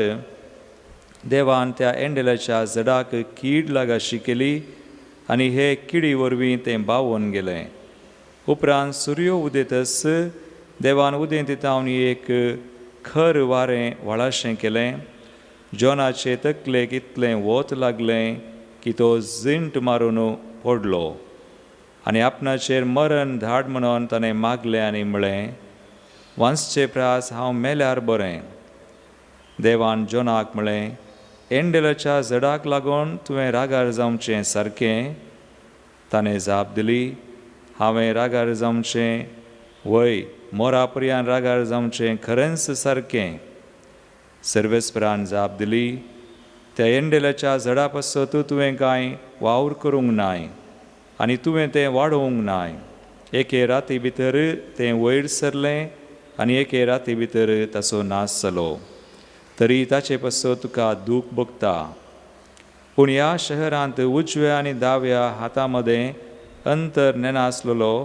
Speaker 4: देवान त्या एंडेलाच्या जडाक कीड लागाशी केली आनी हे किडी वरवीं तें बावोन गेलें. उपरांत सुर्यो उदेतस देवान उदेंत तावन एक खर वारें व्हाळाशें केलें. जोनाचे तकलेक इतलें वत लागलें की तो जिंट मारून पडलो आनी आपणाचेर मरण धाड म्हणून ताणें मागलें आनी म्हळें, वांचचे प्रास हांव मेल्यार बरें. देवान जोनाक म्हळें, एंडेलाच्या जडाक लागून तुवें रागार जावचें सारकें? ताणें जाप दिली, हांवें रागार जावचें वय, मोरा पर्यान रागार जावचें खरेंच सारकें. सर्वेस्परान जाप दिली, त्या एंडेलाच्या झडा पासत तुवें कांय वावर करूंक नाय आनी तुवें तें वाडोवंक नाय. एके राती भितर तें वयर सरलें आनी एके राती भितर ताचो नाश जालो, तरी ताचे पासत तुका दूख भोगता. पूण ह्या शहरांत उजव्या आनी दाव्या हाता मदें अंतर नेनासलेलो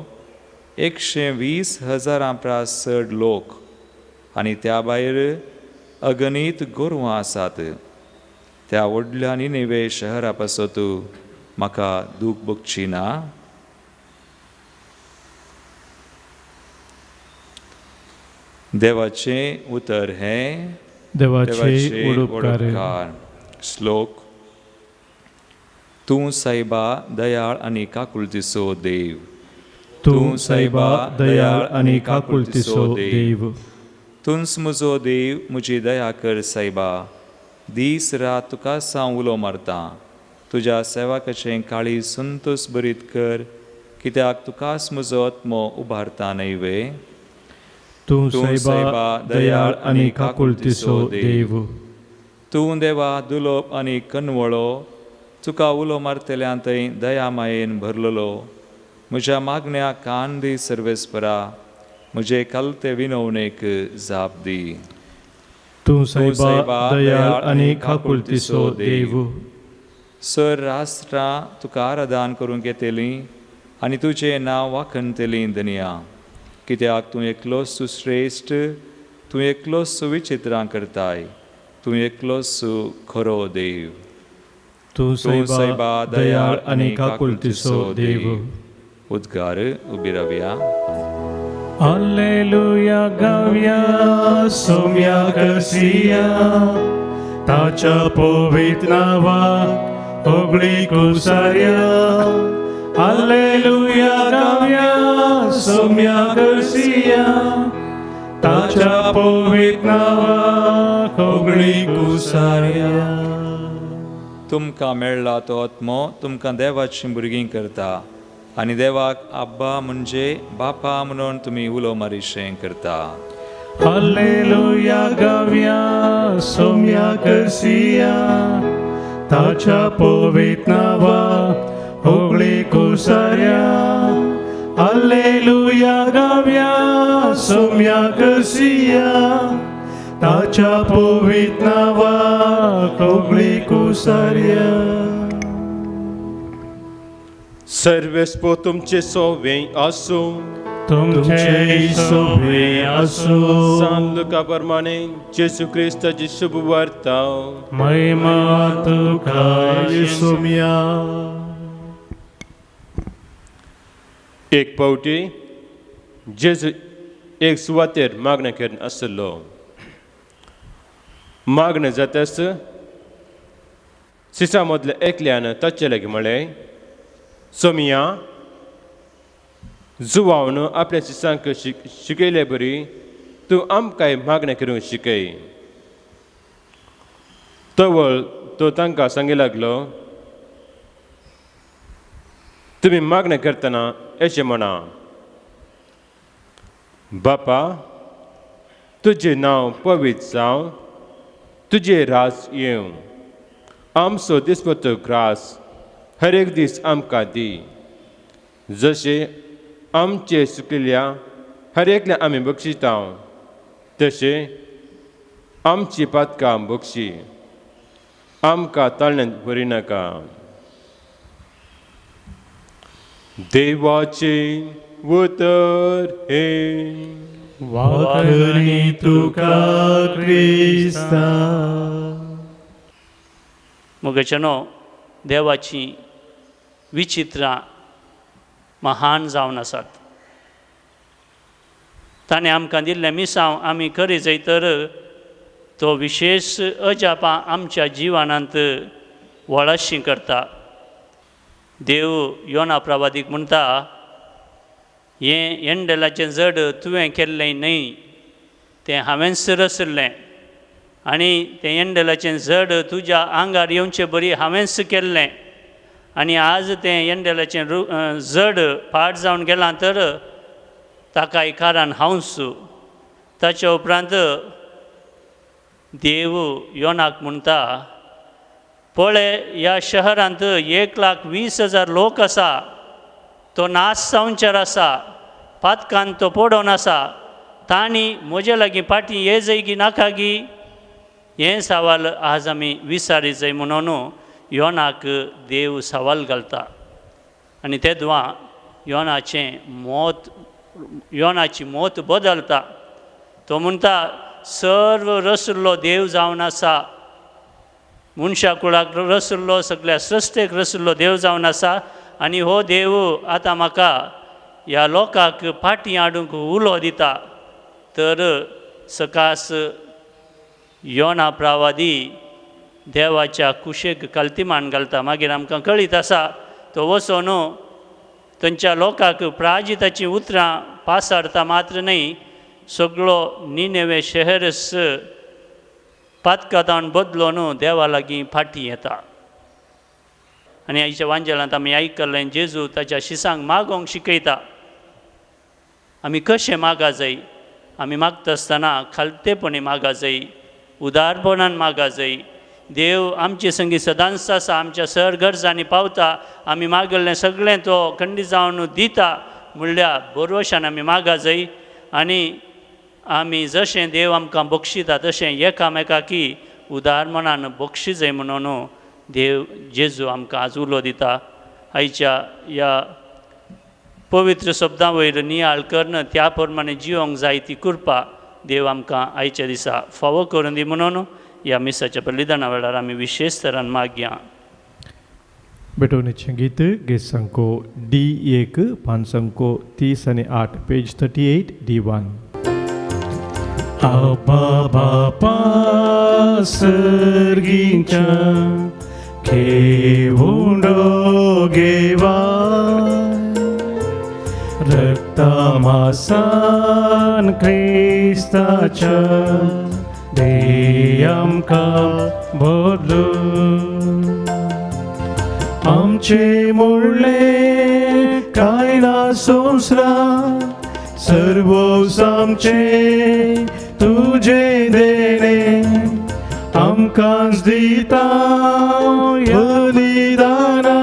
Speaker 4: 120,000 प्रास चड लोक आनी त्या भायर अगणीत गोरवां आसात. त्या व्हडल्या निनेवे शहरा पासत म्हाका दूख भोगची ना? देवाचें उतर हें
Speaker 2: देवाचे उपकार.
Speaker 4: श्लोक. तूं सायबा दयाळ आनी काकुळतीचो देव,
Speaker 2: तूं सायबा दयाळ आनी काकुळतीचो देव.
Speaker 4: तूंच म्हजो देव, म्हजी दया कर सायबा. दीस रात तुकाच हांव उलो मारतां. तुज्या सेवकाचें काळीज संतोश भरीत कर, कित्याक तुकाच म्हजो आत्मो उबारता न्हय वे?
Speaker 2: तूं सायबा दयाळ आनी काकुळतीचो देव.
Speaker 4: तूं देवा दुलोप आनी कनवळो, तुका उलो मारतल्यान थंय दया मायेन भरलेलो. म्हज्या मागण्या कान दी सर्वेस्परा, म्हजे कालते विनवणेक जाप दी.
Speaker 2: तूं सायबा दयाळ आनी काकुळतीचो देव.
Speaker 4: सर राष्ट्रां तुका आराधन करूंक येतलीं आनी तुजें नांव वाखणतलीं धनया, कित्याक तूं एकलोच श्रेश्ठ, तूं एकलोच विचित्रां करताय, तूं एकलोच खरो देव.
Speaker 2: तूं सायबा दयाळ आनी काकुळतीचो देव.
Speaker 4: उद्गार उबी रावया.
Speaker 2: हालेलुया गावया सोम्या करसिया, ताच्या पवित्र नांवाक होगळी कुसार्या. हालेलुया गावया सोम्या करसिया, ताच्या पवित्र नांवाक होगळी कुसार्या.
Speaker 4: तुमकां मेळ्ळा तो आत्मो तुमकां देवाचीं भुरगीं करता आनी देवाक आब्बा म्हणजे बापा म्हणून तुमी उलो मारिशें करता.
Speaker 2: हालेलुया गावया सोम्या करसिया, ताच्या पवित्र नांवा होगळी कुसाऱ्या. हालेलुया गावया सोम्या करसिया, ताच्या पवित्र नांवा होगळी कुसाऱ्या.
Speaker 3: सर्वेस्पो तुमचे सोवे आसूं,
Speaker 2: तुमचे सोवे आसूं.
Speaker 3: सान लुका प्रमाणे जेजू क्रिस्ताची शुभ वार्ता.
Speaker 2: महिमा तुका सोम्या.
Speaker 3: एक पावटी जेजू एक सुवातेर मागणें करून आसलो. मागणें जाताच सिसा मदल्या एकल्यान ताचे लागीं म्हळें, सोमिया, जुवावन आपल्या शिसांक शिकयले बरी तूं आमकांय मागणें करूंक शिकय. तवळ तो तांकां सांगी लागलो, तुमी मागणें करतना अशें म्हणा, बापा, तुजें नांव पवित्र जावं, तुजें राज येवं, आमचो दिसपट्टो ग्रास हर एक दीस आमकां दी, जशें आमचे सुकिल्ल्या हर एकल्या आमी बक्षिता तशें आमची पातकां बक्षी, आमकां ताळण्यांत व्हरिनाका. देवाचें उतर हें.
Speaker 2: वाखणी तुका क्रिस्ता.
Speaker 5: मोगेचेनो देवाची विचित्रां महान जावन आसात. ताणें आमकां दिल्लें मिसांव आमी करी जाय तर तो विशेश अजापां आमच्या जिवनांत वळाशी करता. देव योना प्रवादीक म्हणटा, हें येंडेलाचें जड तुवें केल्लें न्हय, तें हांवेंच रचल्लें आनी तें येंडेलाचें जड तुज्या आंगार येवचें बरी हांवेंच केल्लें आनी आज तें येंडेलाचें जड पाड जावन गेलां तर ताका कारण हांवच. ताच्या उपरांत देव योनाक म्हणटा, पळय ह्या शहरांत 1,20,000 लोक आसा, तो नाश जावचेर आसा, पातकान तो पडोवन आसा, तांणी म्हजे लागीं फाटीं ये जाय नाका गी? हें सवाल आज आमी विचारी जाय म्हणून योनाक देव सवाल घालता. आनी तेदवा योनाचें मत, योनाची मत बदलता. तो म्हणटा, सर्व रसुल्लो देव जावन आसा, मनशा कुळाक रसुल्लो, सगळ्या सृश्टेक रसुल्लो देव जावन आसा आनी हो देव आतां म्हाका ह्या लोकांक फाटीं हाडूंक उलो दिता. तर सकास योना प्रवादी देवाच्या कुशेक कल्तिमान घालता. मागीर आमकां कळीत आसा तो वचोन थंयच्या लोकांक प्राजिताचीं उतरां पासारता मात्र न्हय, सगळो निनेवे शहरच पातकातान बदलोन देवा लागीं फाटीं येता. आनी आयच्या वांजेलांत आमी आयकल्लें जेजू ताच्या शिसांक मागोंक शिकयता. आमी कशें मागा जाय? आमी मागता आसतना खालतेपणी मागा जाय, उदारपणान मागा जाय. देव आमचे संगी सदांच आसा, आमच्या सर गरजांनी पावता, आमी मागल्लें सगळें तो खंडीत जावन दिता म्हणल्यार भरवशान आमी मागा जाय. आनी आमी जशें देव आमकां बक्षिता तशें एकामेकाकी उदार मनान बक्षी जाय म्हणून देव जेजू आमकां आज उलो दिता. आयच्या ह्या पवित्र शब्दां वयर नियाळ करून त्या प्रमाणे जिवंक जाय ती कृपा देव आमकां आयच्या दिसा फावो करून दी म्हणून ह्या मिसाच्या बलिदाना वेळार आमी विशेश तरान मागया.
Speaker 1: बेटोवणेचें गीत गेसांको डी 1 पांचांको 30 आनी 8 पेज 38 D1.
Speaker 2: आबा बापा सर्गीच्या खेवुंडो गेवा, रक्तमासान क्रिस्ताच्या दे आमकां बदलू. आमचे मुळ्ळे कांय ना संवसार सर्वोस आमचें तुजें देणें आमकांच दिता बलिदाना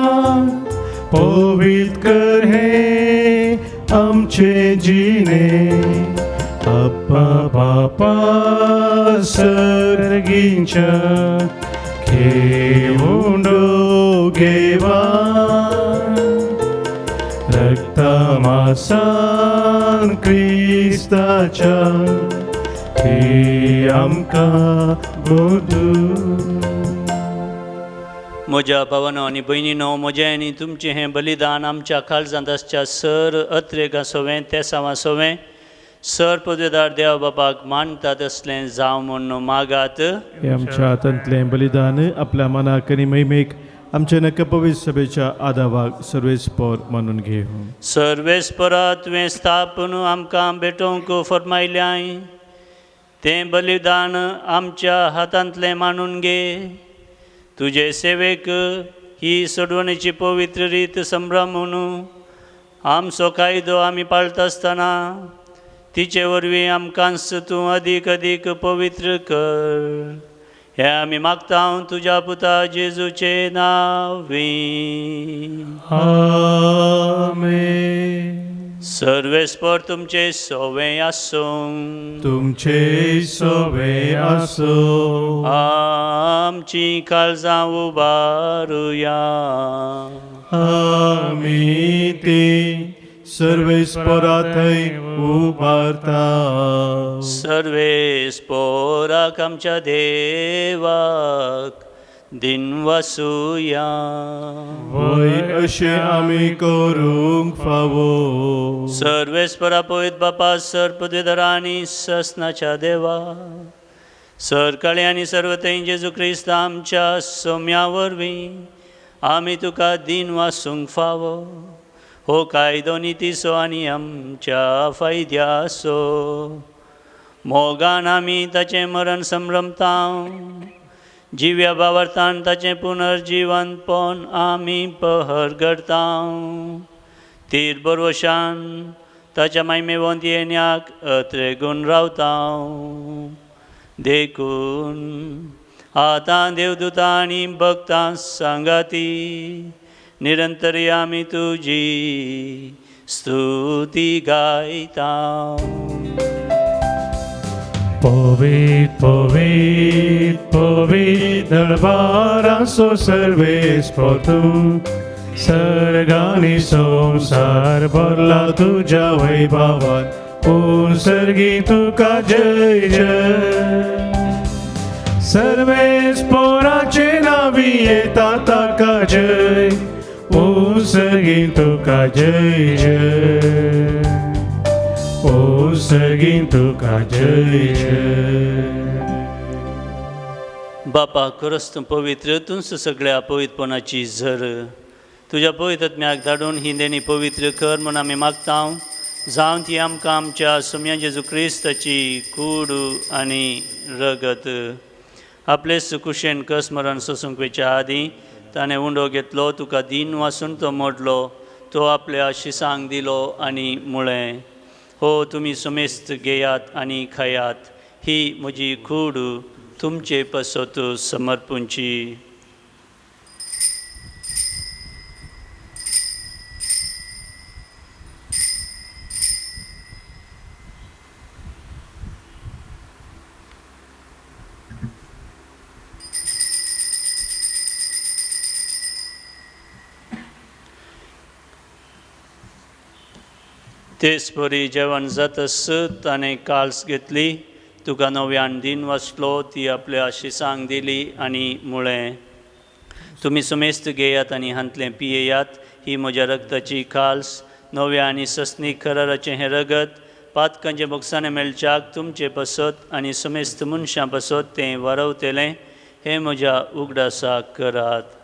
Speaker 2: पवित्र कर हें आमचें जिणें अप्पा बापा सर्गींच्या घेवंडो घेवा रक्तमासान क्रिस्ताच्या ती आमकां बोधू.
Speaker 5: म्हज्या भावानो आनी भयणीनो, म्हजें आनी तुमचें हें बलिदान आमच्या काळजांत आसच्या सर अत्रेगां सोवें तेसांवां सोवें सर पदवेदार देव बापाक मानतात तसलें जावं म्हूण मागात.
Speaker 1: हे आमच्या हातांतलें बलिदान आपल्या मनाक आनी महिमेक आमच्या नक्क पवित्र सभेच्या आदावाक सर्वेस्पर मानून घेवं.
Speaker 5: सर्वेस्परा तुवें स्थापन आमकां भेटोवंक फर्मायल्याय तें बलिदान आमच्या हातांतलें मानून घे. तुजे सेवेक ही सोडवणेची पवित्र रीत संभ्रम म्हणून आमचो कायदो आमी पाळटा आसतना तिचे वरवीं आमकांच तूं अदीक अदीक पवित्र कर. हें आमी मागता तुज्या पुता जेजूचे नांवी.
Speaker 2: आमेन.
Speaker 5: सर्वेस्पर तुमचे सोवें आसूं.
Speaker 2: तुमचे सोवें आसूं.
Speaker 5: आमची काळजां उबारुया.
Speaker 2: आमी ती सर्वेस्परा थंय उबारता.
Speaker 5: सर्वेस्पराक आमच्या देवाक दिनवासुया.
Speaker 2: वय अशें आमी करूंक फावो.
Speaker 5: सर्वेस्परा पवित्र बापा सर पदवीधरा आनी ससनाच्या देवा सरकाळी आनी सर्वथंय जेजू क्रिस्त आमच्या सोम्या वरवीं आमी तुका दिनवासूंक फावो. हो कायदो नितीचो आनी आमच्या फायद्याचो. मोगान आमी ताचें मरण संभ्रमता. जिव्या भावार्थान ताचें पुनर्जिवनपण आमी पहर करता. तीर बरवशान ताच्या मायमेवंत येण्याक अत्रेगून रावता. देखून आतां देवदूतां आनी भक्तां सांगाती निरंतर आमी तुजी स्तुती गायता.
Speaker 2: पवित्र पवित्र पवित्र दरबाराचो सर्वेस्पर तूं सर्गांनी संवसार भरला तुज्या वैभवान. पूण सर्गी तुका जय जय. सर्वेस्पराचे नांवी येता ताका जय. ओ सर्गी तुका जय जय. ओ सर्गी तुका जय जय.
Speaker 5: बापा खरंच तूं पवित्र, तूंच सगळ्या पवित्रपणाची झर. तुज्या पवित्र आत्म्याक धाडून ही देणी पवित्र कर म्हूण आमी मागता. जावं ती आमकां आमच्या सोम्या जेजू क्रिस्ताची कूड आनी रगत. आपले सुकुशेन कस मरण सोसूंक वयच्या आदीं ताणें उंडो घेतलो, तुका दीन वासून तो मोडलो, तो आपल्या शिसांक दिलो आनी म्हळें, हो तुमी समेस्त घेयात आनी खायात, ही म्हजी कूड तुमचे पासत समर्पूंची. तेच परी जेवण जातस ताणें काल्स घेतली, तुका नव्यान दीन वाचलो, ती आपल्या शिसांक दिली आनी म्हळें, तुमी समेस्त घेयात आनी हांतलें पियेयात, ही म्हज्या रगताची काल्स, नव्या आनी सस्नीक कराराचें हें रगत पातकांचें बोगसाणें मेळच्याक तुमचे पासत आनी समेस्त मनशां पासत तें वारवतलें. हें म्हज्या उगडासाक करात.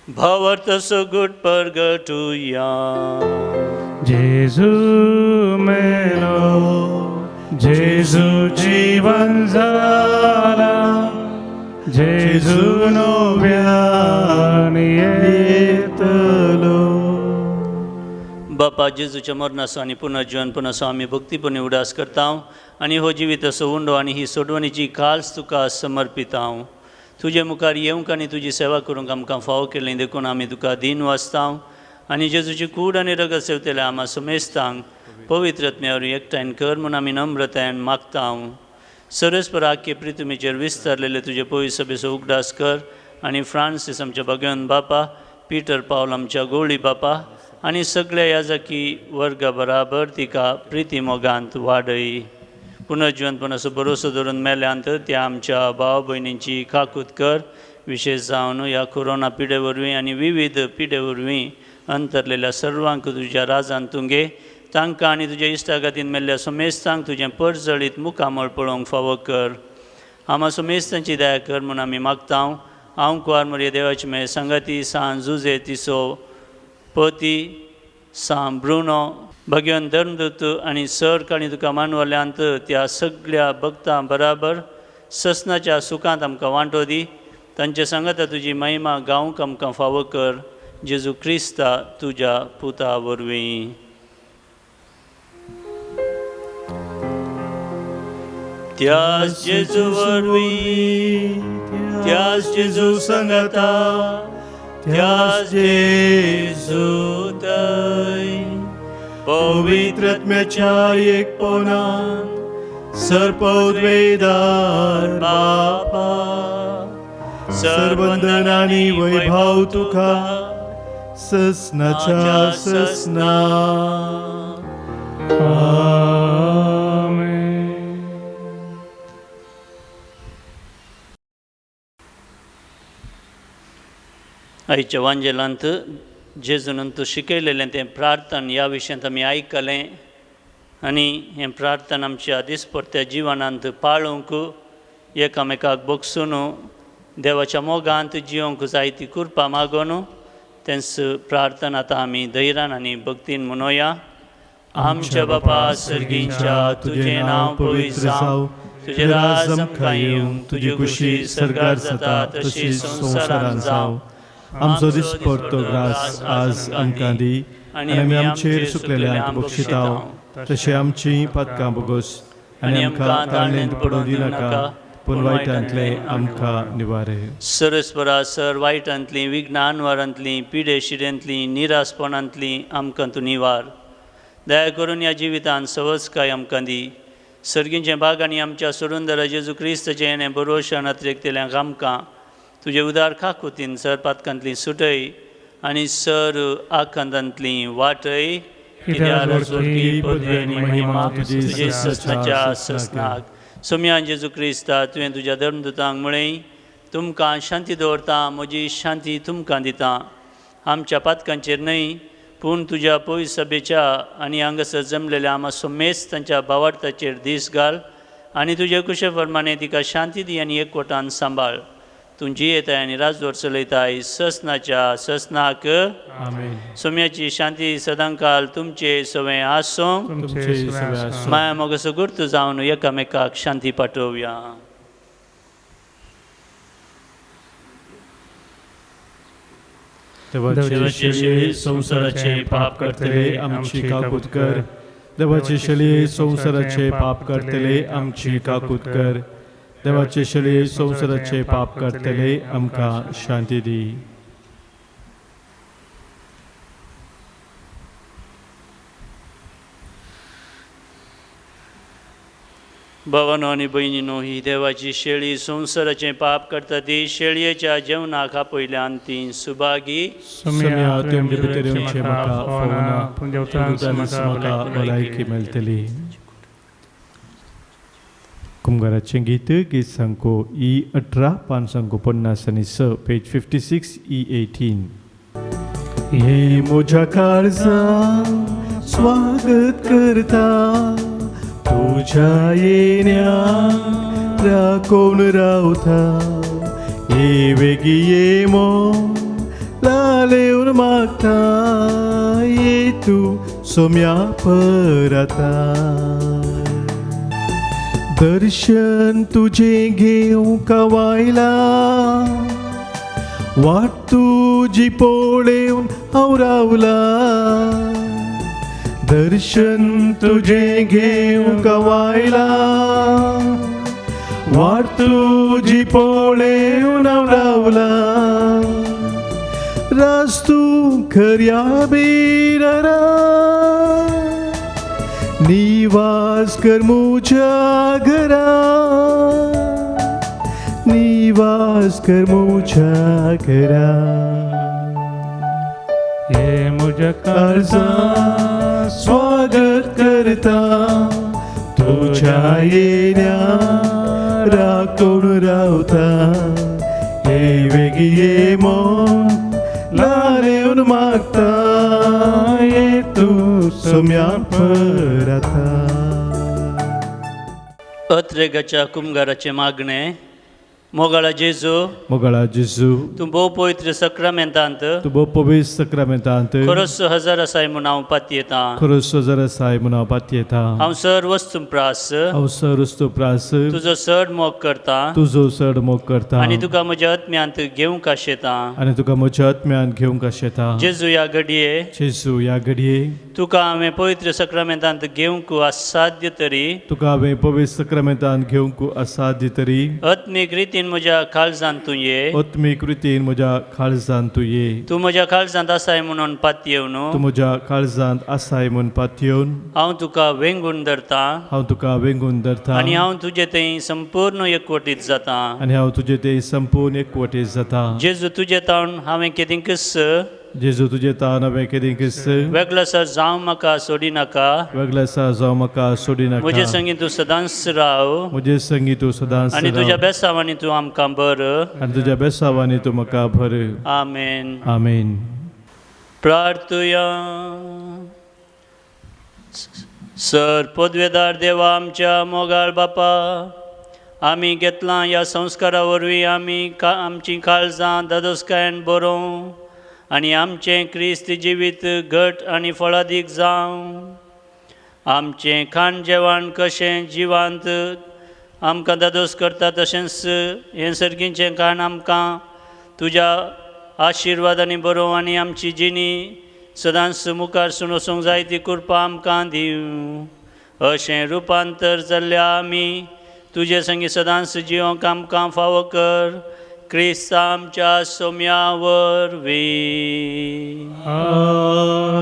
Speaker 5: भावार्थ सगुट परगटुया.
Speaker 2: जेजू मेलो, जेजू जीवन जाला, जेजू नव्यान येतलो.
Speaker 5: बापा जेजूच्या मरणाचो आनी पुनर्जीवनपणाचो आमी भक्तीपणी उडास करता आनी हो जिविताचो उंडो आनी ही सोडवणीची खास तुका समर्पिता. तुजे मुखार येवंक आनी तुजी सेवा करूंक आमकां फावो केली देखून आमी तुका दीन वाचता आनी जेजूची कूड आनी रगत सेवतल्या आमा समेस्तांक पवित्र आत्म्या वरवीं एकठांय कर म्हूण आमी नम्रतायेन मागता. सरस्पर आख्खे प्रितुमीचेर विस्तारलेले तुजे पवित्र सभेचो उगडास कर आनी फ्रांसीस आमच्या भगवान बापा, पीटर पावल आमच्या गोळी बापा आनी सगळ्या याजकी वर्गा बराबर तिका प्रिती मोगांत वाडय. पुनर्जीवनपणाचो भरोसो धरून मेल्यांत त्या आमच्या भाव भयणींची काकूत कर, विशेष जावन ह्या कोरोना पिडे वरवीं आनी विविध पिडे वरवीं अंतरलेल्या सर्वांक तुज्या राजान तुंगे तांकां आनी तुज्या इश्टागतीन मेल्ल्या समेस्तांक तुजें परजळीत मुखामळ पळोवंक फावो कर. आमा समेस्तांची दया कर म्हूण आमी मागता. हांव कुवार मरिया देवाची मेळ सांगाती सान जुजे तिसो पती सान ब्रुनो भगवान धर्मदूत आनी सर काणी तुका मानवल्यांत त्या सगळ्या भक्तां बराबर ससनाच्या सुखांत आमकां वांटो दी. तांचे सांगाता तुजी महिमा गावंक आमकां फावो कर. जेजू क्रिस्ता तुज्या पुता वरवीं. त्यास जेजू वरवीं, त्यास जेजू सांगाता, त्यास जेजू तय
Speaker 2: पवित्र आत्म्याच्या एकपणान सर्पउद्वेदार बापा, सर्वंदन आनी वैभव तुका ससनाच्या ससना. आमेन.
Speaker 5: आयच्या वांजेलांत जेजून तूं शिकयलेलें तें प्रार्थन ह्या विशयांत आमी आयकलें आनी हें प्रार्थन आमच्या दिसपट्ट्या जिवनांत पाळूंक एकामेकाक बगसून देवाच्या मोगांत जिवंक जायती कृपा मागून तेंच प्रार्थन आतां आमी धैर्यान आनी भक्तीन म्हणोया. आमच्या बापा सर्गीच्या, तुजें नांव पवित्र जावं, तुजें राज आमकां येवं, तुजी खुशी सर्गार जाता तशी संवसारांत जावं.
Speaker 2: आमचो दिसपट्टो ग्रास आज आमकां दी आनी आमी आमचेर सुकलेल्यांक बक्षिता तशें आमचीं पातकां बोगोस आनी आमकां ताळणेंत पडूं दिनाका पूण वायटांतलें आमकां निवारे.
Speaker 5: सरस्परा सर वायटांतलीं, विघ्न अनवारांतलीं, पिडे शिरेंतलीं, निरासपणांतलीं आमकां तूं निवार. दया करून ह्या जिवितान सवजकाय आमकां दी. सर्गींचें भाग आनी आमच्या सोडून जेजू क्रिस्ताचें येणें बरोवशान अतिरेकतेल्यांक आमकां तुजे उदार खाकुतीन सर पातकांतली सुटय आनी सर आकांतांतली वाटय. महिमा तुजे ससनाच्या ससनाक. सोम्यान जेजू क्रिस्ता, तुवें तुज्या धर्मदूतांक म्हळें, तुमकां शांती दवरता, म्हजी शांती तुमकां दिता. आमच्या पातकांचेर न्हय पूण तुज्या पवित्र सभेच्या आनी हांगासर जमलेल्या आमा सोमेस तांच्या भावार्थाचेर दीस घाल आनी तुजे कुशे प्रमाणे तिका शांती दी आनी एकवटान सांबाळ. तूं जियेताय आनी राजवट चलयताय ससनाच्या ससनाक. सोम्याची शांती सदांकाल तुमचे सवें आसूं. माया मोगाचो गुर्त जावन एकामेकाक शांती पाठोवया.
Speaker 2: देवाचे शली संवसाराचे पाप करतले आमची काकूत कर. देवाचे शली संवसाराचे पाप करतले आमची काकूत कर. देवाचे शली संवसाराचे पाप करतले आमकां शांती दी.
Speaker 5: भावानो आनी भयणीनो, ही देवाची शेळी संवसाराचें पाप करता ती शेळयेच्या जेवणाक आपयल्यान ती सुभागी.
Speaker 2: भलायकी मेळटली. कुमगाराचें गीत गीत सांको ई 18 पान सांको 56 पेज 56 ई 18. हे म्हज्या काळजा स्वागत करता तुझ्या येण्याक राखून रावता. ये वेगी ये मोन लालेवन मागता ये तूं सोम्या परता. दर्शन तुजें घेवंक वायला वाट तुजी पळेवन हांव रावला. दर्शन तुजें घेवंक वायला वाट तुजी पळेवन हांव रावला. रास तूं खऱ्या बिरारा निवास कर म्हज्या घरा निवास कर म्हज्या घरा.
Speaker 6: हे म्हज्या
Speaker 2: काळजा स्वागत करता तुझ्या येण्या राखून रावता. हे वेगी ये मन लारेवन मागता ये तूं सोम्या परता.
Speaker 5: अत्रेगाच्या कुमगाराचें मागणें. मोगाळा जेजू,
Speaker 2: मोगाळा जेजू,
Speaker 5: तूं भोव पवित्र सक्रामेंतांत,
Speaker 2: तूं भोव पवित्र सक्रामेंतांत
Speaker 5: खरोच हजार आसाय म्हूण हांव पातयेतां,
Speaker 2: खरोच हजार आसाय म्हूण हांव पातयेतां.
Speaker 5: हांव सर वस्तू प्रास,
Speaker 2: हांव सर वस्तू प्रास
Speaker 5: तुजो चड मोग करता,
Speaker 2: तुजो चड मोग करता
Speaker 5: आनी तुका म्हज्या आत्म्यांत घेवंक आशेतां,
Speaker 2: आनी तुका म्हज्या आत्म्यांत घेवंक आशेतां.
Speaker 5: जेजू ह्या घडये,
Speaker 2: जेजू ह्या घडये
Speaker 5: तुका हांवें पवित्र सक्रामेंतांत घेवंक असाध्य तरी,
Speaker 2: तुका हांवें पवित्र सक्रामेंतांत घेवंक असाध्य तरी
Speaker 5: आत्मीक रितीन म्हज्या काळजांत तूं ये,
Speaker 2: आत्मीक रितीन म्हज्या काळजांत तूं ये.
Speaker 5: तूं म्हज्या काळजांत आसाय म्हणून पातयेवन,
Speaker 2: तूं म्हज्या काळजांत आसाय म्हणून पातयेवन
Speaker 5: हांव तुका वेंगून धरतां,
Speaker 2: हांव तुका वेंगून धरतां
Speaker 5: आनी हांव तुजे थंय संपूर्ण एकवटीत जातां,
Speaker 2: आनी हांव तुजे थंय संपूर्ण एकवटीत जातां.
Speaker 5: जेजू तुजे तावन हांवें केदिंकच,
Speaker 2: जेजू तुजे तावन हांवें केदिंकच
Speaker 5: वेगळो जावं म्हाका सोडिनाका,
Speaker 2: वेगळो जावं म्हाका सोडिनाका.
Speaker 5: म्हजे संगी तूं सदांच राव,
Speaker 2: म्हजे संगी तूं सदांच
Speaker 5: आनी तुज्या बेसावांनी तूं आमकां भर,
Speaker 2: आनी तुज्या बेसावांनी तूं म्हाका भर.
Speaker 5: आमेन.
Speaker 2: आमेन.
Speaker 5: प्रार्थुया. सर पदवेदार देवा आमच्या मोगाळ बापा, आमी घेतलां ह्या संस्कारा वरवीं आमी आमचीं काळजां दादोसकायेन बरोवं आनी आमचें क्रिस्त जिवीत घट आनी फळादीक जावं. आमचें खाण जेवण कशें जिवांत आमकां दादोस करता तशेंच हें सर्गीचें खाण आमकां तुज्या आशिर्वादांनी बरोवं आनी आमची जिणी सदांच मुखार सून वचूंक जाय ती कृपा आमकां दिवं. अशें रुपांतर जाल्ल्या आमी तुजे संगी सदांच जिवंक आमकां फावो कर, क्रिस्त आमच्या सोम्या वरवीं.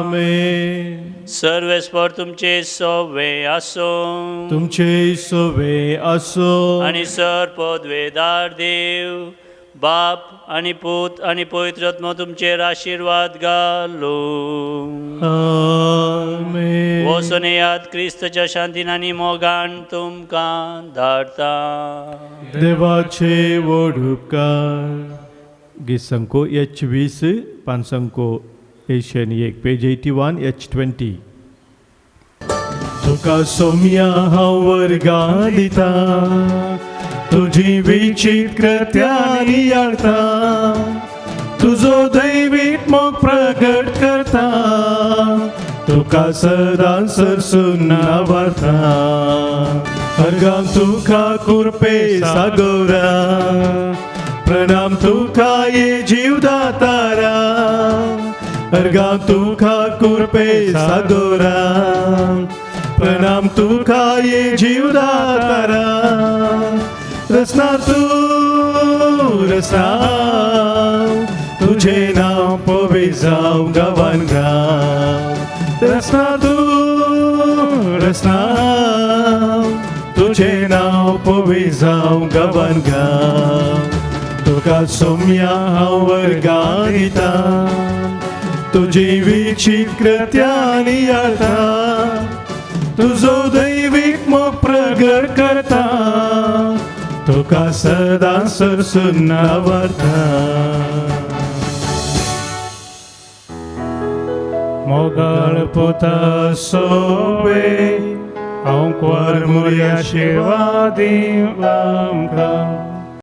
Speaker 2: आमेन.
Speaker 5: सर्वेस्पर तुमचे सोवे आसूं,
Speaker 2: तुमचे सोवे आसूं
Speaker 5: आनी सर पदवेदार देव बाप आनी पूत आनी पवित्र आत्मो तुमचेर आशिर्वाद घालूं.
Speaker 2: आमेन.
Speaker 5: वचून येयात, क्रिस्तच्या शांतीन आनी मोगान तुमकां धाडटा.
Speaker 2: देवाचे व्हड उपकार. गीत संको H20, पान संको 81, पेज 81, H20. तुका सोम्या हांव वर्गां दिता, तुजी विचित कृत्यां नियाळता, तुजो दैवीक मोग प्रगट करता, तुका सदां सरसून नावारता. अर्गां तुका कुरपे सागोरा, प्रणाम तुका ये जीवदातारा. अर्गां तुका कुरपे सागोरा, प्रणाम तुका ये जीवदातारा. रसना तूं रसना तुझे नाव पवे जाव गावान गाव. रसना तूं रसना तुझे नाव पवे जाव गावान गाव. तुका सोम्या हांव वर्गां दिता, तुजी विचित कृत्यां नियाळता, तुजो दैवीक मोग प्रगट करता, तुका सदां सरसून नावारता.
Speaker 6: मोगाळ पुता सोवे हांव क्वर मुर्या शिवा दिव आमकां.